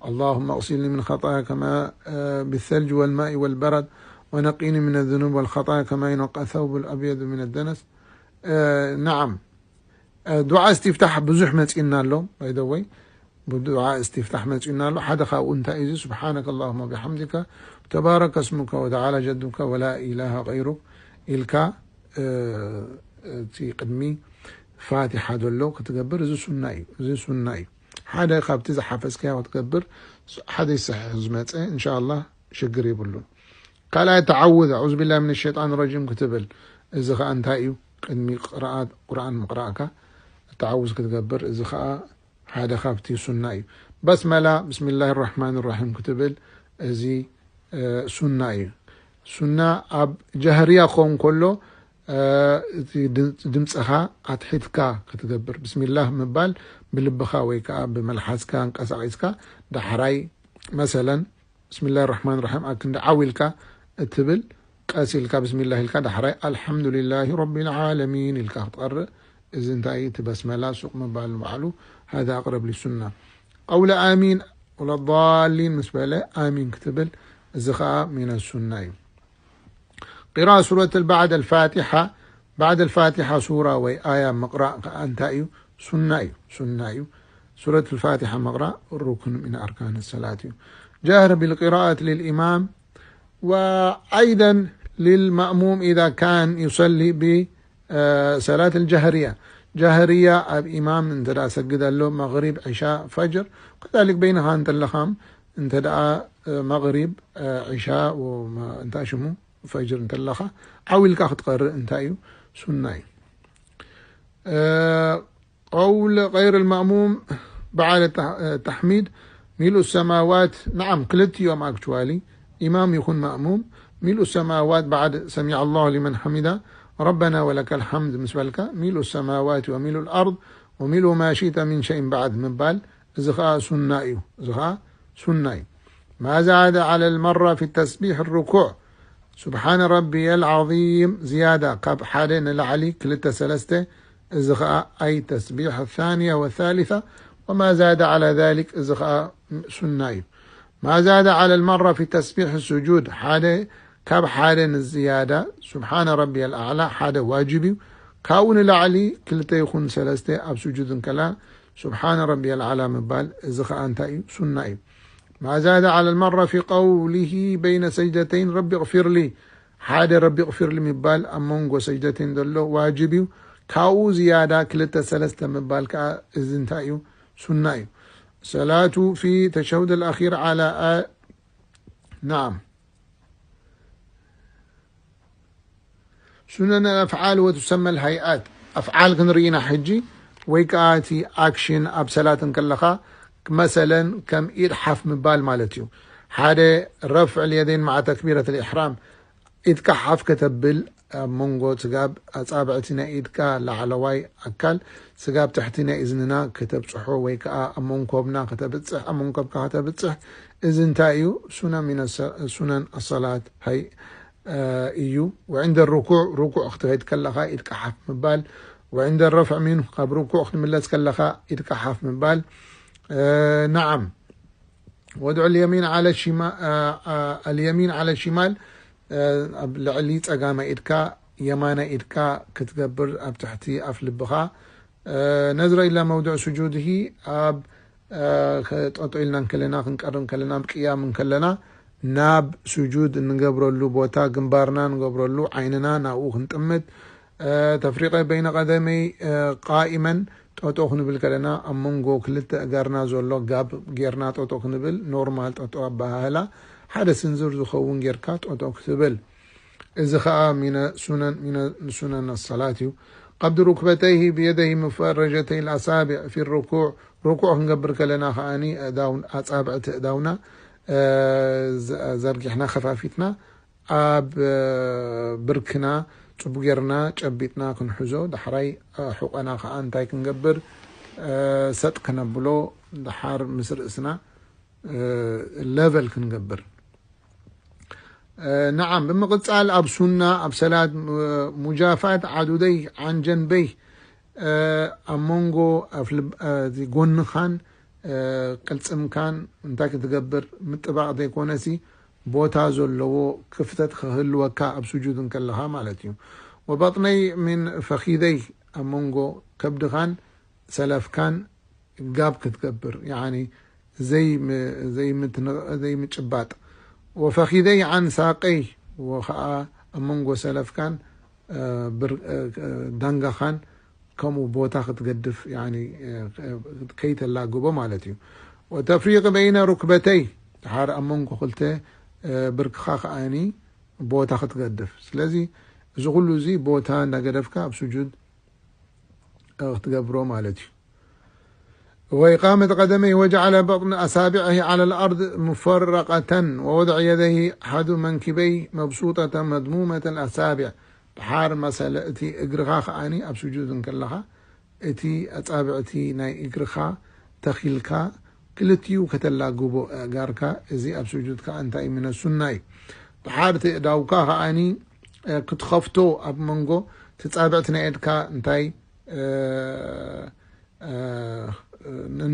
اللهم اغسلني من خطاياي كما، آه، بالثلج والماء والبرد، ونقني من الذنوب والخطايا كما ينقى الثوب الأبيض من الدنس. آه، نعم. ዱዓ እስትፍታሕ ብዙሕ መፂና ኣሎ። ባይደወይ ብዱዓ እስትፍታሕ መፂና ኣሎ። ሓደ ካብኡ እንታይ እዩ? ስብሓነከ ኣላሁመ ወቢሓምዲከ፣ ተባረከ ስሙከ ወተዓላ ጀዱከ ወላ ኢላሃ ገይሩክ ኢልካ፣ እ፣ እቲ ቅድሚ ፋቲሓ ዘሎ ክትገብር፣ እዚ ሱና እዩ። እዚ ሱና እዩ። ሓደ ካብቲ ዝሓፈዝካዮ ክትገብር፣ ሓደ ሰሒሕ ዝመፀ እንሻላ ሽግር የብሉን። ካልኣይ ተዓውዝ፣ ኣዑዝ ቢላሂ ሚነ ሸይጣን ረጂም ክትብል፣ እዚ ኸኣ እንታይ እዩ? ቅድሚ ቅርኣት ቁርኣን ምቕራእካ ተዓውዝ ክትገብር፣ እዚ ኸኣ ሓደ ካብቲ ሱና እዩ። በስመላ፣ ብስሚላሂ ራሕማን ራሒም ክትብል፣ እዚ፣ እ፣ ሱና እዩ። ሱና ኣብ ጃህርያ ክኸውን ከሎ፣ እ፣ እቲ ድም-፣ ድምፅኻ ኣትሒትካ ክትገብር፣ ብስሚላህ ምባል ብልብኻ ወይ ከዓ ብመልሓስካ ኣንቀሳቒስካ፣ ዳሕራይ መሰለን ብስሚላህ ራሕማን ራሒም ኣብ ክንዲ ዓው ኢልካ እትብል፣ ቀስ ኢልካ ብስሚላህ ኢልካ ዳሕራይ ኣልሓምዱሊላሂ ረቢል ዓለሚን ኢልካ ክትቐርእ። እዚ እንታይ እዩ? እቲ በስመላ ሱቕ ምባል ንባዕሉ ሃዛ ኣቅረብ ሊሱና። ቀውለ ኣሚን ወለዳሊን ምስ በለ ኣሚን ክትብል፣ እዚ ኸኣ ሚነ ሱና እዩ። ቂራእ ሱረት ባዕድ ኣልፋቲሓ፣ ባዕድ ኣልፋቲሓ ሱራ ወይ ኣያ ምቕራእ ከኣ እንታይ እዩ? ሱና እዩ፣ ሱና እዩ። ሱረት ኣልፋቲሓ ምቕራእ ሩክን ሚን ኣርካን ሰላት እዩ። ጀህር ቢልቂራኣት ሊልኢማም ወኣይደን ሊልማእሙም ኢዛ ካን ዩሰሊ ቢ፣ እ፣ ሰላት ኣልጃህርያ። ጃህርያ ኣብ ኢማም እንተ ደኣ ሰግድ ኣሎ፣ መግሪብ፣ ዒሻ፣ ፈጅር፣ ከዛሊክ በይንኻ እንተለኻም እንተ ደኣ፣ እ፣ መግሪብ፣ እ፣ ዒሻ ወማ-፣ እንታይ ሽሙ ፈጅር እንተለኻ ዓው ኢልካ ክትቐርእ እንታይ እዩ? ሱና እዩ። እ፣ ቀውል ገይር ልማእሙም በዓል ተ-፣ ተሕሚድ ሚልኡ ሰማዋት፣ ነዓም፣ ክልቲኦም ኣክቹዋሊ፣ ኢማም ይኹን ማእሙም፣ ሚልኡ ሰማዋት በዓድ ሰሚዐ ኣላሁ ሊመን ሓሚዳ፣ ረበና ወለከ ልሓምድ ምስ በልካ፣ ሚልኡ ሰማዋት ወሚልኡ ልኣርድ ወሚልኡ ማ ሽእተ ሚን ሸይን በዓድ ምባል፣ እዚ ኸኣ ሱና እዩ። እዚ ኸኣ ሱና እዩ። ማ ዛደ ዓለ ልመራ ፊ ተስቢሕ ርኩዕ፣ ስብሓነ ረቢየ ልዓዚም ዝያዳ ካብ ሓደ ንላዕሊ ክልተ ሰለስተ፣ እዚ ኸኣ ኣይ ተስቢሕ ታንያ ወታሊታ ወማ ዛደ ዓላ ዛሊክ፣ እዚ ኸኣ ሱና እዩ። ማ ዛደ ዓላ ልመራ ፊ ተስቢሕ ስጁድ፣ ሓደ ካብ ሓደ ንዝያዳ ስብሓነ ረቢየ ልኣዕላ ሓደ ዋጅብ እዩ። ካብኡ ንላዕሊ ክልተ ይኹን ሰለስተ ኣብ ስጁድ እንከላ ስብሓነ ረቢየ ልኣዕላ ምባል፣ እዚ ኸኣ እንታይ እዩ? ሱና እዩ። ማ ዛደ ዓላ ልመራ ፊ ቀውሊሂ በይነ ሰጅደተይን ረቢ እቕፊርሊ፣ ሓደ ረቢ እቕፊርሊ ምባል ኣብ መንጎ ሰጅደተይን ዘሎ ዋጅብ እዩ። ካብኡ ዝያዳ ክልተ ሰለስተ ምባል ከኣ እዚ እንታይ እዩ? ሱና እዩ። ሰላቱ ፊ ተሸሁድ ኣልኣኺር ዓላ ኣ-፣ ናዓም። ሱነን ኣፍዓል ወትሰመል ሃይኣት፣ ኣፍዓል ክንርኢና ሕጂ፣ ወይ ከኣ እቲ ኣክሽን ኣብ ሰላት እንከለኻ፣ መሰለን ከም ኢድ ሓፍ ምባል ማለት እዩ። ሓደ ረፍዕ ልየደይን መዓ ተክቢረት ልኢሕራም፣ ኢድካ ሓፍ ከተብል ኣብ መንጎ ስጋብ ኣጻብዕቲ ናይ ኢድካ ላዕለዋይ ኣካል ስጋብ ትሕቲ ናይ እዝንና ከተብጽሖ ወይ ከኣ ኣብ መንኮብና ከተብጽሕ፣ ኣብ መንኮብካ ከተብጽሕ፣ እዚ እንታይ እዩ? ሱነን ሚነ ሰ-፣ ሱነን ኣሰላት ሃይ-፣ እ፣ እዩ። ወዕንደ ርኩዕ፣ ርኩዕ ክትኸይድ ከለኻ ኢድካ ሓፍ ምባል፣ ወዕንደ ረፍዕ ሚንሁ፣ ካብ ርኩዕ ክትምለስ ከለኻ ኢድካ ሓፍ ምባል። እ፣ ነዓም። ወድዑ ልየሚን ዓለ ሽማ-፣ እ፣ እ፣ ኣልየሚን ዓለ ሽማል፣ እ፣ ኣብ ልዕሊ ጸጋማይ ኢድካ፣ የማናይ ኢድካ ክትገብር ኣብ ትሕቲ ኣፍ ልብኻ። እ፣ ነዝረ ኢላ መውድዕ ስጁድሂ፣ ኣብ፣ እ፣ ጠጦ ኢልና እንከለና፣ ክንቀርብ እንከለና፣ ኣብ ቅያም እንከለና፣ ናብ ስጁድ እንገብረሉ ቦታ፣ ግንባርና ንገብረሉ፣ ዓይንና ናብኡ ክንጥምት፣ እ፣ ተፍሪቀ በይነ ቀደመይ፣ እ፣ ቃኢመን፣ ጠጦ ክንብል ከለና፣ ኣብ መንጎ ክልተ እገርና ዘሎ ጋብ ጌርና ጠጦ ክንብል፣ ኖርማል ጠጦ ኣበሃህላ፣ ሓደ ስንዝር ዝኸውን ጌርካ ጠጦ ክትብል። እዚ ኸኣ ሚነ ሱነን፣ ሚነ ሱነን ሰላት እዩ። ቀብድ ሩክበተይሂ ብየደይሂ ሙፈረጀተይ ልኣሳቢዕ ፊ ርኩዕ፣ ርኩዕ ክንገብር ከለና ኸኣኒ ኣእዳው-፣ ኣጻብዕቲ ኣእዳውና፣ እ፣ ዘ-፣ ዘርጊሕና ኸፋፊትና ኣብ፣ እ፣ ብርክና ጽቡቅ ጌርና ጨቢጥና ክንሕዞ። ዳሕራይ፣ እ፣ ሕቆና ኸኣ እንታይ ክንገብር? ሰጥ ክነብሎ፣ ድሓር ምስ ርእስና ለቨል ክንገብር። ነዓም፣ ብምቕጻል ኣብ ሱና፣ ኣብ ሰላት፣ ሙጃፋት ዓዱደይ ዓንጀንበይ፣ ኣብ መንጎ ኣፍልብ-፣ እቲ ጎንኻን ቅልጽምካን እንታይ ክትገብር፣ ምጥባቕ ዘይኮነሲ፣ ቦታ ዘለዎ ክፍተት ክህልወካ ኣብ ስጁድ እንከለኻ ማለት እዩ። ወበጥነይ ምን ፈኺደይ፣ ኣብ መንጎ ከብድኻን ሰለፍካን ጋብ ክትገብር፣ ያኒ ዘይም-፣ ዘይምትንቕ-፣ ዘይምጭባጥ። ወፈኺደይ ዓን ሳቀይ፣ ወኸዓ ኣብ መንጎ ሰለፍካን፣ እ፣ ብር-፣ እ፣ ዳንጋኻን ከምኡ ቦታ ክትገድፍ፣ ያኒ፣ እ፣ ከይተላግቦ ማለት እዩ። ወተፍሪቅ በይነ ሩክበተይ፣ ድሓር ኣብ መንጎ ክልተ፣ እ፣ ብርክኻ ከኣኒ ቦታ ክትገድፍ። ስለዚ እዚ ኩሉ እዚ ቦታ እንዳገደፍካ ኣብ ስጁድ፣ እ፣ ክትገብሮ ማለት እዩ። وإقامة قدميه وجعل بطن أصابعه على الأرض مفرقة ووضع يديه حذو منكبيه مبسوطة مضمومة الأصابع። ድሓር መሰለ እቲ እግርኻ ከኣኒ ኣብ ስጁድ እንከለኻ እቲ ኣጻብዕቲ ናይ እግርኻ ተኺልካ ክልቲኡ ከተላግቦ ኣእጋርካ፣ እዚ ኣብ ስጁድ ከኣ እንታይ ሚነ ሱና እዩ። ድሓር እቲ እዳውካ ከኣኒ፣ እ፣ ክትኸፍቶ ኣብ መንጎ ተጻብዕቲ ናይ ኢድካ እንታይ፣ እ፣ እ፣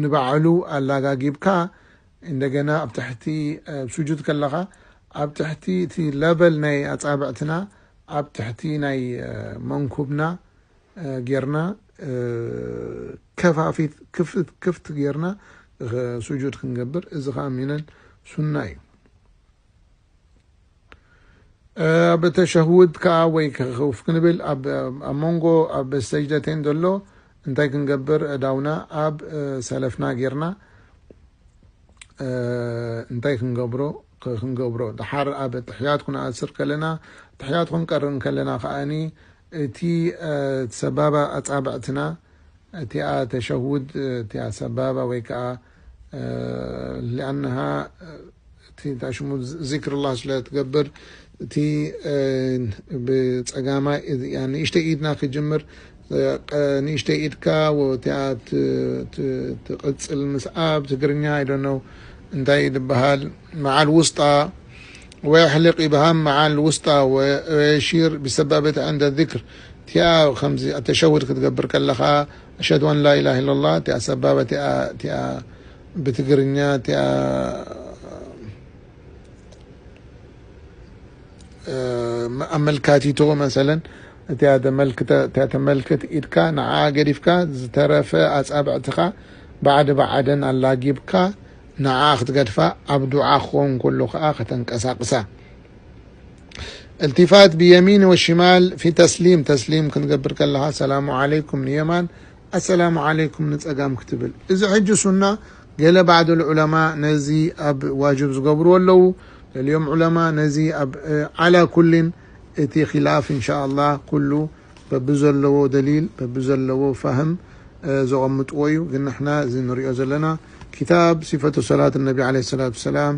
ንባዕሉ ኣላጋጊብካ፣ እንደገና ኣብ ትሕቲ፣ እ፣ ስጁድ ከለኻ ኣብ ትሕቲ እቲ ለበል ናይ ኣጻብዕትና ኣብ ትሕቲ ናይ፣ እ፣ መንኩብና እ፣ ጌርና፣ እ፣ ከፋፊት ክፍት፣ ክፍት ጌርና፣ እ፣ ስጁድ ክንገብር፣ እዚ ኸኣ ሚነል ሱና እዩ። እ፣ ኣብ ተሸሁድ ከኣ ወይ ከ-፣ ከፍ ክንብል ኣብ፣ ኣብ መንጎ ኣብ ሰጅደተይን ዘሎ እንታይ ክንገብር? እዳውና ኣብ፣ እ፣ ሰለፍና ጌርና፣ እ፣ እንታይ ክንገብሮ? ክ-፣ ክንገብሮ። ድሓር ኣብ ኣትሕያት ክንኣስር ከለና፣ ኣትሕያት ክንቀርእ ከለና ከኣኒ፣ እቲ፣ እ፣ ሰባባ ኣጻብዕትና፣ እቲኣ ተሸሁድ፣ እቲኣ ሰባባ ወይ ከኣ፣ እ፣ ሊኣነሃ፣ እቲ እንታይ ሽሙ ዝ-፣ ዚክርላህ ስለ ትገብር፣ እቲ፣ እ፣ ብጸጋማይ፣ እዚ፣ ያ፣ ንእሽተይ ኢድና ክጅምር፣ እ፣ ቀ-፣ ንእሽተይ ኢድካ ወ-፣ እቲኣ ት-፣ ት-፣ ትቕጽል ምስኣ ብትግርኛ፣ I don't know እንታይ ይበሃል፣ መዓል ውስጣ ወየሕልቅ ኢብሃም መዓል ውስጣ ወ-፣ ወየሺር ብሰባበት ዕንደ ዚክር። እቲኣ ከምዚ ኣተሸሁድ ክትገብር ከለኻ፣ ኣሽሀዱ ኣን ላ ኢላሃ ኢለላህ፣ እቲኣ ሰባበ፣ እቲኣ፣ እቲኣ ብትግርኛ፣ እቲኣ፣ እ፣ ኣመልካቲቶ መሰለን፣ እቲኣ ተመልክተ-፣ እቲኣ ተመልክት ኢድካ፣ ንዓ ገዲፍካ፣ ዝተረፈ ኣጻብዕትኻ ባዕዲ ባዕደን ኣላጊብካ፣ ንዓ ክትገድፋ፣ ኣብ ዱዓ ክኸውን ከሎ ከኣ ከተንቀሳቕሳ። التفات بيمين وشمال في تسليم، ተስሊም ክንገብር ከለኻ ሰላሙ ዓለይኩም ንየማን፣ ኣሰላሙ ዓለይኩም ንጸጋም ክትብል። እዚ ሕጂ ሱና፣ ገለ ባዕዱል ዑለማ ነዚ ኣብ ዋጅብ ዝገብርዎ ኣለዉ፣ ገሊኦም ዑለማ ነዚ ኣብ፣ እ፣ ዓላ ኩሊን እቲ ኺላፍ እንሻኣላህ ኩሉ በብዘለዎ ደሊል በብዘለዎ ፋህም፣ እ፣ ዘቐምጥዎ እዩ። ግን ንሕና እዚ ንሪኦ ዘለና ኪታብ ሲፈቱ ሰላት ነቢ ዓለይሂ ሰላቱ ወሰላም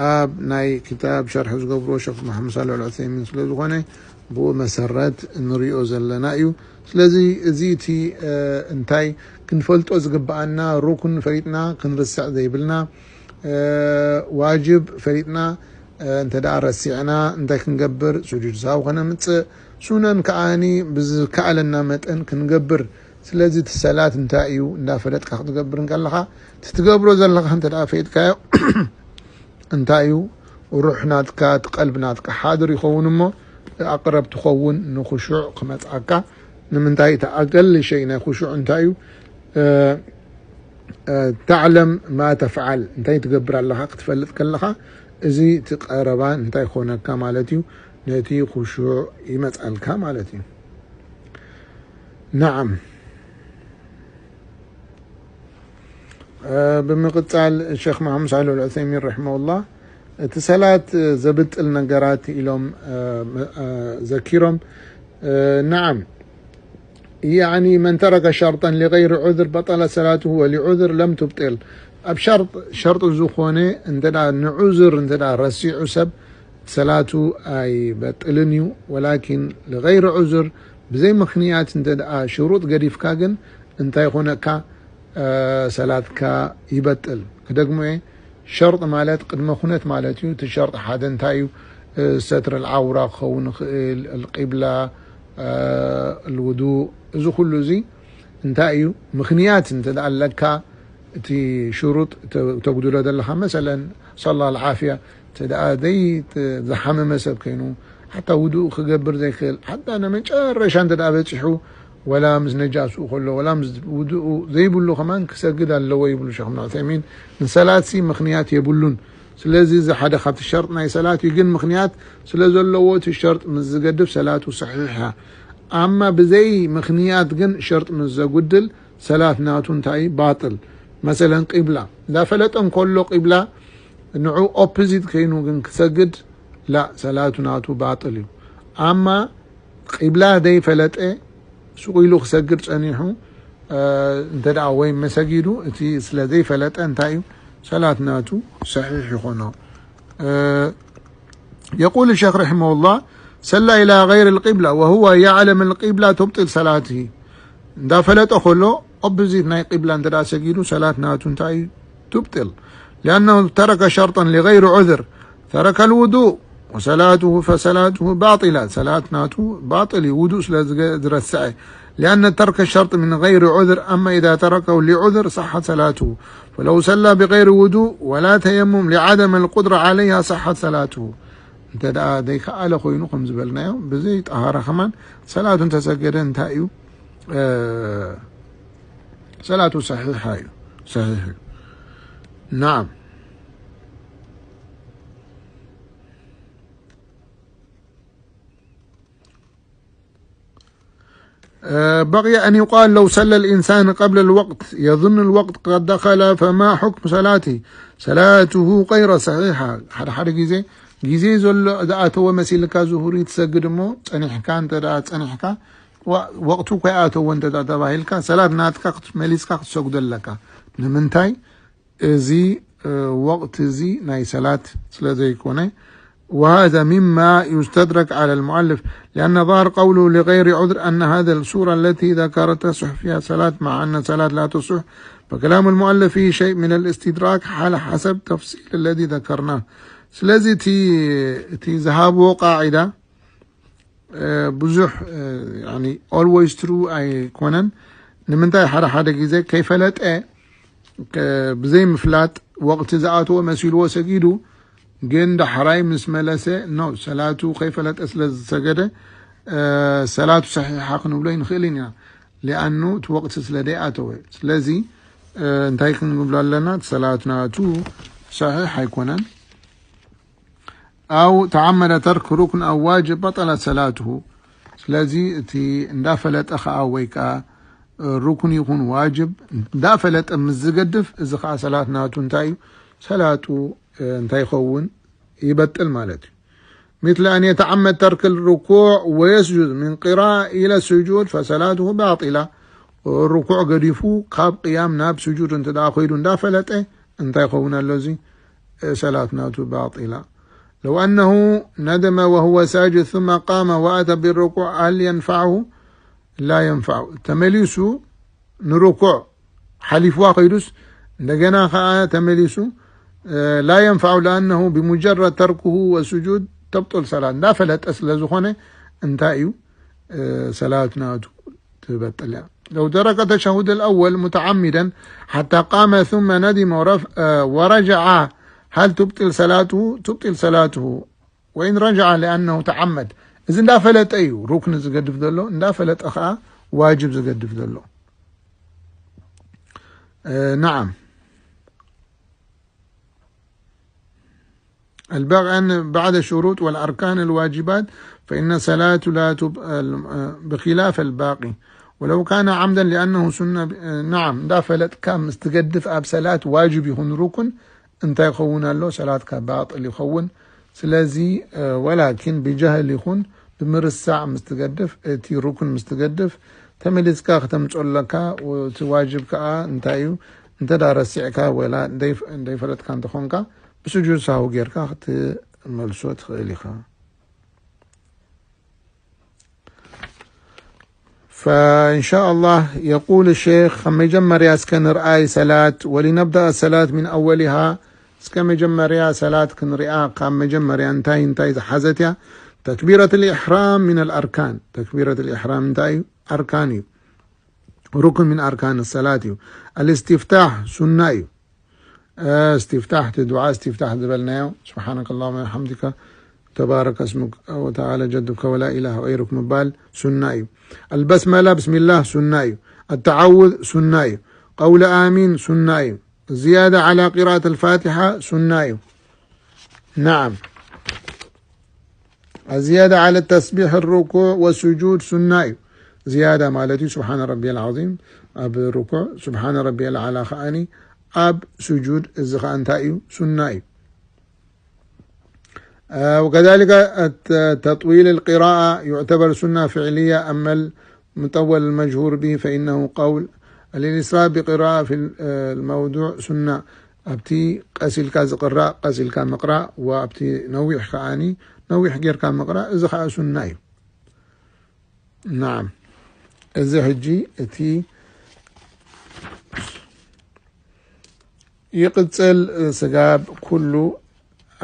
ኣብ ናይ ክታብ ሸርሒ ዝገብርዎ ሸኽ መሓመድ ሳልሕ ኣልዑሰይሚን ስለ ዝኾነ፣ ብኡ መሰረት ንሪኦ ዘለና እዩ። ስለዚ፣ እዚ እቲ፣ እ፣ እንታይ ክንፈልጦ ዝግብኣና፣ ሩክን ፈሊጥና ክንርስዕ ዘይብልና፣ እ፣ ዋጅብ ፈሊጥና፣ እ፣ እንተ ደኣ ረሲዕና እንታይ ክንገብር? ሱጁድ ሳህው ከነምጽእ፣ ሱነን ከኣኒ ብዝከኣለና መጠን ክንገብር። ስለዚ፣ እቲ ሰላት እንታይ እዩ? እንዳፈለጥካ ክትገብር እንከለኻ፣ እቲ ትገብሮ ዘለኻ እንተ ደኣ ፈሊጥካዮ፣ እንታይ እዩ? ሩሕ ናትካ፣ እቲ ቀልቢ ናትካ ሓድር ይኸውን እሞ፣ ኣቕረብ ትኸውን ንኹሹዕ ክመጽኣካ። ንምንታይ? እቲ ኣቀል ሸይ ናይ ኹሹዕ እንታይ እዩ? እ፣ እ፣ ተዕለም ማ ተፍዓል፣ እንታይ ትገብር ኣለኻ ክትፈልጥ ከለኻ፣ እዚ እቲ ቀረባ እንታይ ክኾነካ ማለት እዩ? ነቲ ኹሹዕ ይመጽኣልካ ማለት እዩ። ነዓም። እ፣ ብምቕጻል ሸኽ መሓመድ ሳልሕ ኣልዑሰይሚን ረሒመሁላህ፣ እቲ ሰላት ዘብጥል ነገራት ኢሎም፣ እ፣ እ፣ ዘኪሮም። እ፣ ነዓም። ያዕኒ፣ መን ተረከ ሸርጠን ሊገይሪ ዑዝር በጠለት ሰላቱሁ ወሊዑዝር ለም ቱብጢል። ኣብ ሸርጥ፣ ሸርጥ ዝኾነ እንተ ደኣ ንዑዝር እንተ ደኣ ረሲዑ ሰብ ሰላቱ ኣይበጥልን እዩ። ወላኪን ልገይሪ ዑዝር፣ ብዘይ ምኽንያት እንተ ደኣ ሽሩጥ ገዲፍካ ግን እንታይ ይኾነካ? ሰላትካ ይበጥል። ክደግሞ እየ፣ ሸርጥ ማለት ቅድመ ኩነት ማለት እዩ። እቲ ሸርጥ ሓደ እንታይ እዩ? ሰትር ኣልዓውራ ክኸውን ይኽእል፣ ኣልቂብላ፣ ኣልውዱእ፣ እዚ ኩሉ እዚ እንታይ እዩ? ምኽንያት እንተ ደኣ ኣለካ እቲ ሽሩጥ ተ-፣ ተጉድሎ ዘለኻ፣ መሰለን ሰላ ኣልዓፍያ፣ እንተ ደኣ ዘይ-፣ ዝሓመመ ሰብ ኮይኑ፣ ሓታ ውዱእ ክገብር ዘይክእል፣ ሓታ ንመጨረሻ እንተ ደኣ በጺሑ፣ ወላ ምስ ነጃስኡ ከሎ፣ ወላ ምስ ውዱኡ ዘይብሉ ከማን ክሰግድ ኣለዎ ይብሉ ሸኽ እብን ዑሰይሚን። ንሰላትሲ ምኽንያት የብሉን። ስለዚ እዚ ሓደ ካብቲ ሸርጥ ናይ ሰላት እዩ፣ ግን ምኽንያት ስለ ዘለዎ እቲ ሸርጥ ምስ ዝገድፍ ሰላቱ ሰሒሕ እያ። ኣማ ብዘይ ምኽንያት ግን ሸርጥ ምስ ዘጉድል ሰላት ናቱ እንታይ እዩ? ባጥል። መሰለን ቂብላ እንዳፈለጠ እንከሎ ቂብላ ንዑ ኦፖዚት ከይኑ ግን ክሰግድ ላ፣ ሰላቱ ናቱ ባጥል እዩ። ኣማ ቂብላ ዘይፈለጠ ሱቕ ኢሉ ክሰግድ ጸኒሑ፣ እ፣ እንተ ደኣ ወይ መሰጊዱ እቲ ስለ ዘይፈለጠ እንታይ እዩ? ሰላት ናቱ ሰሒሕ ይኾኖ። እ፣ يقول الشيخ رحمه الله: صلى إلى غير القبلة وهو يعلم القبلة تبطل صلاته. እንዳፈለጠ ከሎ ኦፖዚት ናይ ቂብላ እንተ ደኣ ሰጊዱ ሰላት ናቱ እንታይ እዩ? تبطل، لأنه ترك شرطا لغير عذر، ترك الوضوء وصلاته فصلاته باطلة، ሰላት ናቱ ባጥል እዩ፣ ውዱእ ስለ ዝገ-፣ ዝረስዐ። لأن ترك الشرط من غير عذر، أما إذا تركه لعذر صحت صلاته، فلو صلى بغير وضوء ولا تيمم لعدم القدرة عليها صحت صلاته. እንተ ደኣ ዘይከኣለ ኮይኑ ከም ዝበልናዮ ብዘይ ጠሃራ ከማን ሰላቱ እንተሰገደ እንታይ እዩ? እ፣ ሰላቱ ሰሒሓ እዩ፣ ሰሒሕ እዩ። ናዓም። እ፣ بقي أن يقال: لو صلى الإنسان قبل الوقت يظن الوقت قد دخل فما حكم صلاته؟ صلاته غير صحيحة። ሓደ ሓደ ግዜ ግዜ ዘሎ ዝኣተወ መሲልካ ዙሁሪ ትሰግድ እሞ ጸኒሕካ እንተ ደኣ ጸኒሕካ ዋ-፣ ወቕቱ እኮ ይኣተወ እንተ ደኣ ተባሂልካ ሰላት ናትካ ክት-፣ መሊስካ ክትሰግዶ ኣለካ። ንምንታይ? እዚ፣ እ፣ ወቕቲ እዚ ናይ ሰላት ስለ ዘይኮነ። وهذا مما يستدرك على المؤلف، لأن ظاهر قوله لغير عذر أن هذه الصورة التي ذكرت تصح فيها صلاة، مع أن الصلاة لا تصح، فكلام المؤلف فيه شيء من الاستدراك على حسب تفصيل الذي ذكرناه. ስለዚ እቲ፣ እቲ ዝሃብዎ ቃዒዳ እ፣ ብዙሕ፣ እ፣ ያኒ፣ ኦልዌይስ ትሩ ኣይኮነን። ንምንታይ ሓደ ሓደ ግዜ ከይፈለጠ፣ ከ-፣ ብዘይ ምፍላጥ ወቕቲ ዝኣተወ መሲልዎ ሰጊዱ፣ ግን ዳሕራይ ምስ መለሰ፣ ኖ፣ ሰላቱ ከይፈለጠ ስለ ዝሰገደ፣ እ፣ ሰላቱ ሰሒሓ ክንብሎ ኣይንኽእልን ኢና። ሊኣኑ እቲ ወቕቲ ስለ ደይኣተወ። ስለዚ፣ እ፣ እንታይ ክንብሎ ኣለና? እቲ ሰላት ናቱ ሰሒሕ ኣይኮነን። أو تعمد ترك ركن أو واجب بطلت صلاته። ስለዚ እቲ እንዳፈለጠ ኸዓ ወይ ከዓ ሩኩን ይኹን ዋጅብ እንዳፈለጠ ምስ ዝገድፍ፣ እዚ ኸዓ ሰላት ናቱ እንታይ እዩ? ሰላጡ፣ እ፣ እንታይ ይኸውን? ይበጥል ማለት እዩ። مثل أن يتعمد ترك الركوع ويسجد من قراءة إلى السجود فصلاته باطلة። ሩኩዕ ገዲፉ ካብ ቅያም ናብ ስጁድ እንተ ደኣ ኸይዱ እንዳፈለጠ እንታይ ይኸውን ኣሎ እዚ? ሰላት ናቱ ባጢላ። لو أنه ندم وهو ساجد ثم قام وأتى بالركوع هل ينفعه؟ لا ينفعه። ተመሊሱ ንርኩዕ ሓሊፍዋ ኸይዱስ እንደገና ኸዓ ተመሊሱ፣ እ፣ لا ينفعه لأنه بمجرد تركه والسجود تبطل صلاة። እንዳፈለጠ ስለ ዝኾነ እንታይ እዩ? እ፣ ሰላት ናቱ ትበጥል እያ። لو ترك التشهد الأول متعمدا حتى قام ثم ندم ورف-، ورجع هل تبطل صلاته؟ تبطل صلاته وإن رجع لأنه تعمد። እዚ እንዳፈለጠ እዩ ሩክን ዝገድፍ ዘሎ፣ እንዳፈለጠ ኸዓ ዋጅብ ዝገድፍ ዘሎ። እ፣ نعم. الباقي أن بعد الشروط والأركان الواجبات فإن الصلاة لا تب-، بخلاف الباقي ولو كان عمدا لأنه سنة ب-، نعم، እንዳፈለጥካ ምስ ትገድፍ ኣብ ሰላት ዋጅብ ይኹን ሩኩን እንታይ ይኸውን ኣሎ? ሰላትካ ባጥል ይኸውን። ስለዚ፣ እ፣ ወላኪን ብጀህል ይኹን ብምርሳዕ ምስ ትገድፍ፣ እቲ ሩኩን ምስ ትገድፍ ተመሊስካ ክተምፅኦ ኣለካ። እቲ ዋጅብ ከዓ እንታይ እዩ? እንተ ደኣ ረሲዕካ ወላ እንደይፈ-፣ እንደይፈለጥካ እንተኾንካ ብስጁድ ሳሁ ጌርካ ክትመልሶ ትኽእል ኢኻ። ف-، فإن شاء الله يقول الشيخ، ካብ መጀመርያ እስከ ንርኣይ ሰላት، ولنبدأ الصلاة من أولها። እስከ መጀመርያ ሰላት ክንሪኣ ካብ መጀመርያ እንታይ እንታይ ዝሓዘት እያ። تكبيرة الإحرام من الأركان. تكبيرة الإحرام እንታይ እዩ? ኣርካን እዩ። ሩክን من أركان الصلاة እዩ። الاستفتاح ሱና እዩ። استفتاح፣ እቲ ዱዓ استفتاح ዝበልናዮ، سبحانك اللهم وبحمدك، تبارك اسمك وتعالى جدك ولا إله غيرك ምባል ሱና እዩ። البسملة، ብስሚላህ ሱና እዩ። التعوذ ሱና እዩ። قول آمين ሱና እዩ። الزيادة على قراءة الفاتحة ሱና እዩ። نعم. الزيادة على التسبيح الركوع والسجود ሱና እዩ። ዝያዳ ማለት እዩ سبحان ربي العظيم ኣብ ርኩዕ، سبحان ربي الأعلى ከኣኒ ኣብ ስጁድ። እዚ ከኣ እንታይ እዩ? ሱና እዩ። آه، وكذلك الت-، تطويل القراءة يعتبر سنة فعلية، أما المطول المجهور به فإنه قول. الإسراء بقراءة في ال-، آه، الموضوع سنة። ኣብቲ ቀስ ኢልካ ዝቕራእ ቀስ ኢልካ ምቕራእ፣ ወኣብቲ ነዊሕ ከዓኒ ነዊሕ ጌርካ ምቕራእ፣ እዚ ከኣ ሱና እዩ። ናዓም። እዚ ሕጂ እቲ ይቕጽል ስጋብ ኩሉ፣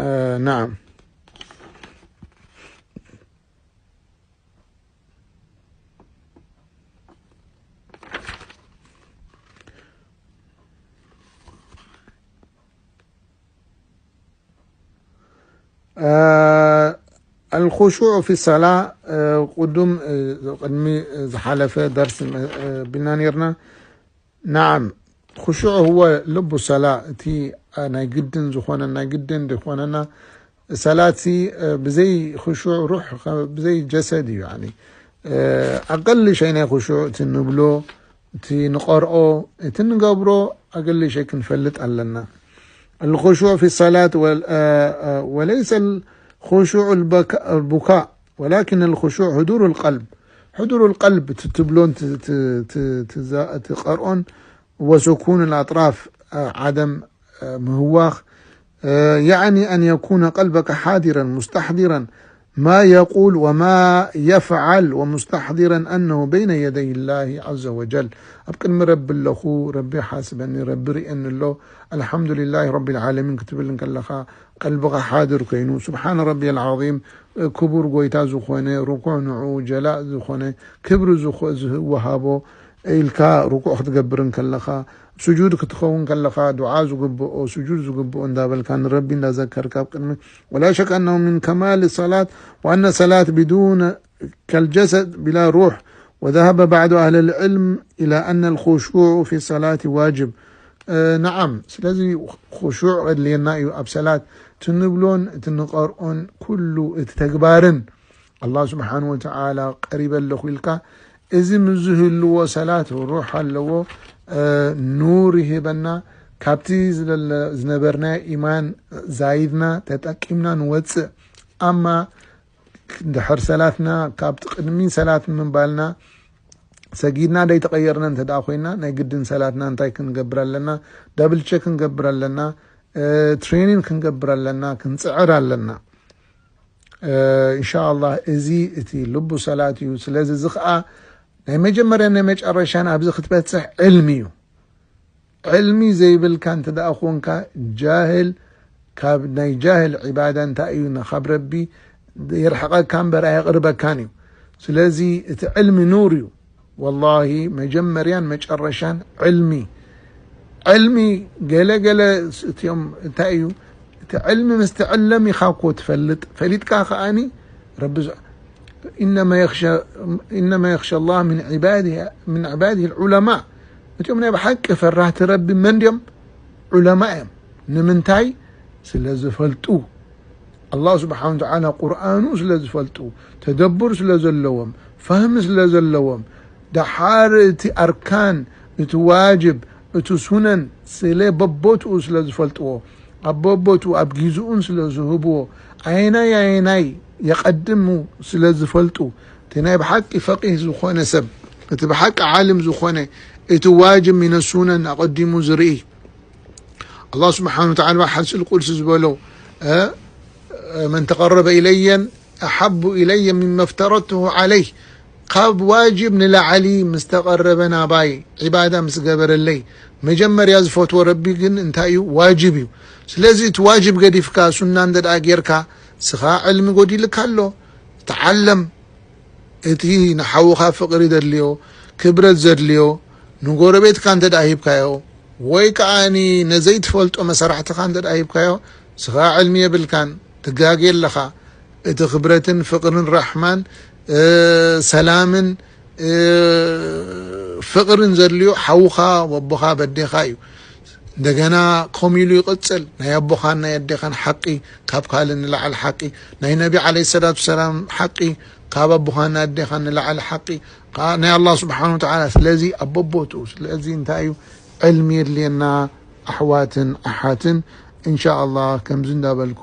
እ፣ ናዓም። እ፣ الخشوع في الصلاة، እ፣ ቅዱም፣ እ፣ ቅድሚ ዝሓለፈ ደርሲ፣ እ፣ ቢልና ኔርና። ናዓም፣ خشوع هو لب الصلاة፣ እቲ፣ እ፣ ናይ ግድን ዝኾነ፣ ናይ ግድን ዝኾነና ሰላት ሲ፣ እ፣ ብዘይ خشوع ሩሕ ኸ-፣ ብዘይ ጀሰድ እዩ። ያኒ፣ እ፣ ኣቀል ሸይ ናይ خشوع እቲ ንብሎ፣ እቲ ንቐርኦ፣ እቲ ንገብሮ ኣገል ሸይ ክንፈልጥ ኣለና። الخشوع في الصلاة وال-، እ፣ እ፣ وليس الخشوع البكاء، البكاء، ولكن الخشوع حضور القلب. حضور القلب ت-، ትብሎን ት-، ት-፣ ት-፣ ትዛ-፣ ትቐርኦን وسكون الأطراف، እ፣ ዓደም ምህዋኽ፣ يعني أن يكون قلبك حاضرا مستحضرا ما يقول وما يفعل ومستحضرا أنه بين يدي الله عز وجل. ኣብ ቅድሚ ረቢ ኣለኹ፣ ረቢ ሓስበኒ፣ ረቢ ርእየኒ ኣሎ፣ الحمد لله رب العالمين ክትብል እንከለኻ ቀልብኻ ሓድር ኮይኑ، سبحان ربي العظيم ክቡር ጎይታ ዝኾነ፣ ርኩዕ ንዑ ጀላእ ዝኾነ፣ ክብሪ ዝወሃቦ ኢልካ ርኩዕ ክትገብር እንከለኻ፣ ስጁድ ክትኸውን ከለኻ ዱዓ ዝግብኦ፣ ስጁድ ዝግብኦ እንዳበልካ ንረቢ እንዳዘከርካ ኣብ ቅድሚ، ولا شك أنه من كمال الصلاة وأن الصلاة بدون كالجسد بلا روح، وذهب بعض أهل العلم إلى أن الخشوع في الصلاة واجب. እ፣ ነዓም፣ ስለዚ خشوع ኣድልየና እዩ ኣብ ሰላት፣ እቲ ንብሎን እቲ ንቐርኦን ኩሉ እቲ ተግባርን ኣላህ ስብሓን ወተዓላ ቀሪበ ኣለኹ ኢልካ፣ እዚ ምስ ዝህልዎ ሰላት ሩሕ ኣለዎ፣ እ፣ ኑር ይህበና። ካብቲ ዝለለ-፣ ዝነበርናዮ ኢማን ዛይድና ተጠቂምና ንወፅእ። ኣማ ድሕር ሰላትና፣ ካብቲ ቅድሚ ሰላት ምንባልና፣ ሰጊድና ደይተቐየርና እንተ ደኣ ኮይና፣ ናይ ግድን ሰላትና እንታይ ክንገብር ኣለና? ዳብል ቸክ ክንገብር ኣለና፣ እ፣ ትሬኒንግ ክንገብር ኣለና፣ ክንጽዕር ኣለና። እ፣ ኢንሻኣላህ፣ እዚ እቲ ልቡ ሰላት እዩ። ስለዚ፣ እዚ ኸኣ ናይ መጀመርያን ናይ መጨረሻን ኣብዚ ክትበጽሕ ዕልሚ እዩ። ዕልሚ ዘይብልካ እንተ ደኣ ኾንካ፣ ጃህል፣ ካብ ናይ ጃህል ዒባዳ እንታይ እዩ? ን-፣ ካብ ረቢ የርሕቐካ እምበር ኣየቕርበካን እዩ። ስለዚ፣ እቲ ዕልሚ ኑር እዩ። ወላሂ፣ መጀመርያን መጨረሻን ዕልሚ። ዕልሚ ገለ ገለ ስ-፣ እቲኦም እንታይ እዩ? እቲ ዕልሚ ምስ ትዕለም ኢኻ እኮ ትፈልጥ። ፈሊጥካ ከኣኒ ረቢ ዝ-፣ إنما يخشى، إنما يخشى الله من عباده، من عباده العلماء። እቲኦም ናይ ብሓቂ ፈራህቲ ረቢ መን ድዮም? ዑለማ እዮም። ንምንታይ? ስለ ዝፈልጡ። ኣላህ ስብሓን ወተዓላ ቁርኣኑ ስለ ዝፈልጡ፣ ተደቡር ስለ ዘለዎም፣ ፋህሚ ስለ ዘለዎም፣ ደሓር እቲ ኣርካን፣ እቲ ዋጅብ፣ እቲ ሱነን ስለ በቦትኡ ስለ ዝፈልጥዎ፣ ኣብ በቦትኡ ኣብ ጊዝኡን ስለ ዝህብዎ፣ ኣየናይ ኣየናይ የቐድሙ ስለ ዝፈልጡ፣ እቲ ናይ ብሓቂ ፈቂህ ዝኾነ ሰብ፣ እቲ ብሓቂ ዓልም ዝኾነ፣ እቲ ዋጅብ ሚነ ሱነን ኣቐዲሙ ዝርኢ፣ ኣላህ ስብሓን ወተዓላ ኣብ ሓዲስ ቁድሲ ዝበሎ፣ እ፣ እ፣ من تقرب إلي أحب إلي مما افترضته عليه። ካብ ዋጅብ ንላዕሊ ምስ ተቐረበ ናባይ፣ ዒባዳ ምስ ገበረለይ፣ መጀመርያ ዝፈትዎ ረቢ ግን እንታይ እዩ? ዋጅብ እዩ። ስለዚ እቲ ዋጅብ ገዲፍካ ሱና እንተ ደኣ ጌርካ፣ ስኻ ዕልሚ ጎዲልካ ኣሎ። ተዓለም። እቲ ንሓውኻ ፍቕሪ ዘድልዮ፣ ክብረት ዘድልዮ፣ ንጎረቤትካ እንተ ደኣ ሂብካዮ፣ ወይ ከኣ ነዘይትፈልጦ መሰራሕትኻ እንተ ደኣ ሂብካዮ፣ ስኻ ዕልሚ የብልካን፣ ትጋጌ ኣለኻ። እቲ ክብረትን ፍቕርን ራሕማን፣ እ፣ ሰላምን፣ እ፣ ፍቕርን ዘድልዮ ሓውኻ ወቦኻ በዴኻ እዩ። እንደገና ከምኡ ኢሉ ይቕጽል። ናይ ኣቦኻን ናይ ኣዴኻን ሓቂ ካብ ካልእ ንላዕሊ ሓቂ፣ ናይ ነቢ ዓለይሂ ሰላቱ ሰላም ሓቂ ካብ ኣቦኻን ኣዴኻን ንላዕሊ ሓቂ፣ ከኣ ናይ ኣላህ ስብሓን ወተዓላ። ስለዚ ኣብ በቦትኡ፣ ስለዚ እንታይ እዩ? ዕልሚ የድልየና ኣሕዋትን ኣሓትን። እንሻ ኣላህ ከምዚ እንዳበልኩ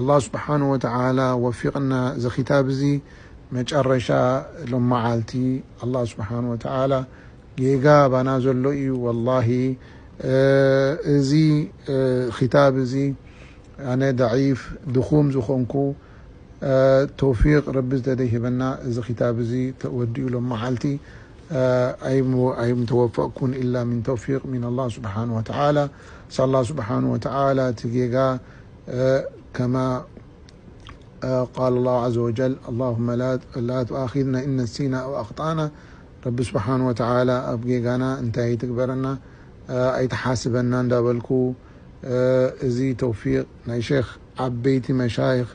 ኣላህ ስብሓን ወተዓላ ወፊቕና። እዚ ኪታብ እዚ መጨረሻ ሎም መዓልቲ ኣላህ ስብሓን ወተዓላ ጌጋ ባና ዘሎ እዩ። ወላሂ፣ እ፣ እዚ፣ እ፣ ኪታብ እዚ ኣነ ደዒፍ ድኹም ዝኾንኩ፣ እ፣ ተውፊቕ ረቢ ዝተደይህበና እዚ ኪታብ እዚ ተወዲኡ ሎም መዓልቲ፣ እ፣ ኣይም-፣ ኣይምተወፈቕኩን ኢላ ምን ተውፊቕ ምን ኣላህ ስብሓን ወተዓላ። ሳ ኣላህ ስብሓን ወተዓላ እቲ ጌጋ፣ እ፣ ከማ ቃል ላሁ ዐዘ ወጀል፣ اللهم لا، لا تؤاخذنا إن نسينا أو أخطأنا። ረቢ ስብሓን ወተዓላ ኣብ ጌጋና እንታይ ኣይትግበረና፣ ኣይትሓስበና እንዳበልኩ፣ እዚ ተውፊቅ ናይ ሼክ ዓበይቲ መሻይኽ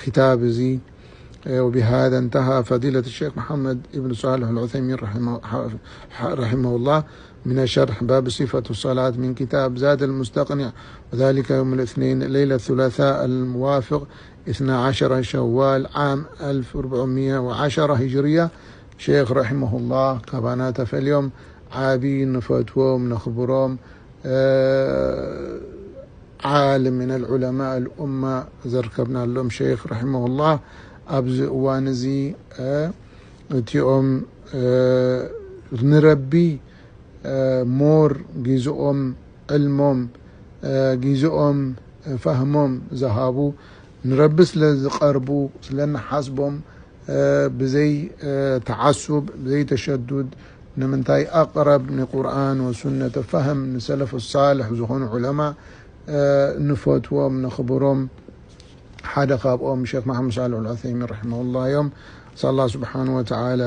ክታብ እዚ። وبهذا انتهى فضيلة الشيخ محمد بن صالح العثيمين رحمه، رحمه الله من شرح باب صفة الصلاة من كتاب زاد المستقنع، وذلك يوم الاثنين ليلة الثلاثاء الموافق اثنا عشر شوال عام ألف وأربعمية وعشرة هجرية. ሼክ ረሒመሁላህ ካባና ተፈልዮም ዓቢ ንፈትዎም ነኽብሮም ዓልም ምን ዑለማእ ልኡማ ዘርከብናሎም ሸይኽ ረሒመሁላህ ኣብዚ እዋን እዚ እቲኦም ንረቢ ሞር ግዜኦም ዕልሞም ግዜኦም ፋህሞም ዝሃቡ ንረቢ ስለ ዝቐርቡ ስለ ንሓስቦም ብዘይ ተዓሱብ ብዘይ ተሸዱድ ንምንታይ ኣቕረብ ንቁርኣን ወሱነት ፋህም ንሰለፍ ሳልሕ ዝኾኑ ዑለማ ንፈትዎም ነኽብሮም ሓደ ካብኦም ሸክ መሓመድ ሳልሕ ልዑሰይሚን ረሒመሁላ እዮም። ኣላ ስብሓን ወተዓላ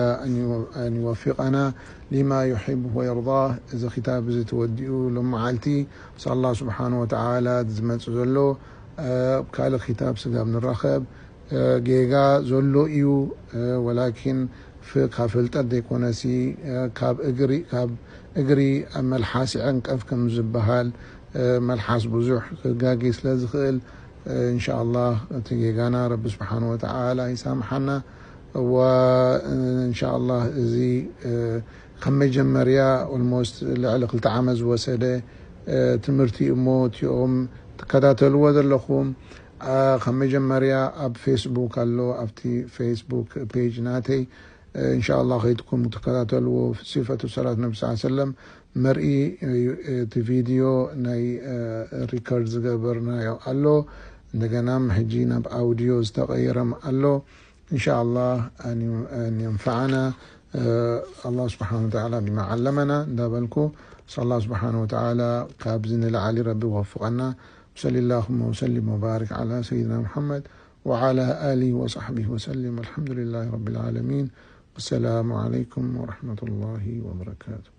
ኣን ይወፊቀና ሊማ ዩሕብ ወየርዳህ። እዚ ክታብ እዚ ተወዲኡ ሎም መዓልቲ ኣላ ስብሓን ወተዓላ ዝመፅ ዘሎ ኣብ ካልእ ክታብ ስጋብ ንራኸብ ጌጋ ዘሎ እዩ። ወላኪን ካብ ፍልጠት ዘይኮነሲ ካብ እግሪ ካብ እግሪ ኣብ መልሓስ ይዕንቀፍ ከም ዝበሃል መልሓስ ብዙሕ ክጋጌ ስለ ዝኽእል እንሻ ኣላህ እቲ ጌጋና ረቢ ስብሓን ወተዓላ ይሳምሓና። ወእንሻ ኣላህ እዚ ከም መጀመርያ ኦልሞስት ልዕሊ ክልተ ዓመት ዝወሰደ ትምህርቲ እሞ እቲኦም ትከታተልዎ ዘለኹም ካብ መጀመርያ ኣብ ፌስቡክ ኣሎ ኣብቲ ፌስቡክ ፔጅ ናተይ እንሻ ኣላህ ከይድኩም ትከታተልዎ። ሲፈቱ ሰላት ነቢ ስ ሰለም መርኢ እቲ ቪድዮ ናይ ሪከርድ ዝገበርናዮ ኣሎ። እንደገና ሕጂ ናብ ኣውድዮ ዝተቐየረም ኣሎ። እንሻ ኣላህ ኣን የንፈዓና ኣላህ ስብሓን ወተዓላ ቢማ ዓለመና እንዳበልኩ ኣላህ ስብሓን ወተዓላ ካብዚ ንላዕሊ ረቢ ወፍቐና። وصل اللهم وسلم وبارك على سيدنا محمد وعلى آله وصحبه وسلم والحمد لله رب العالمين. والسلام عليكم ورحمة الله وبركاته.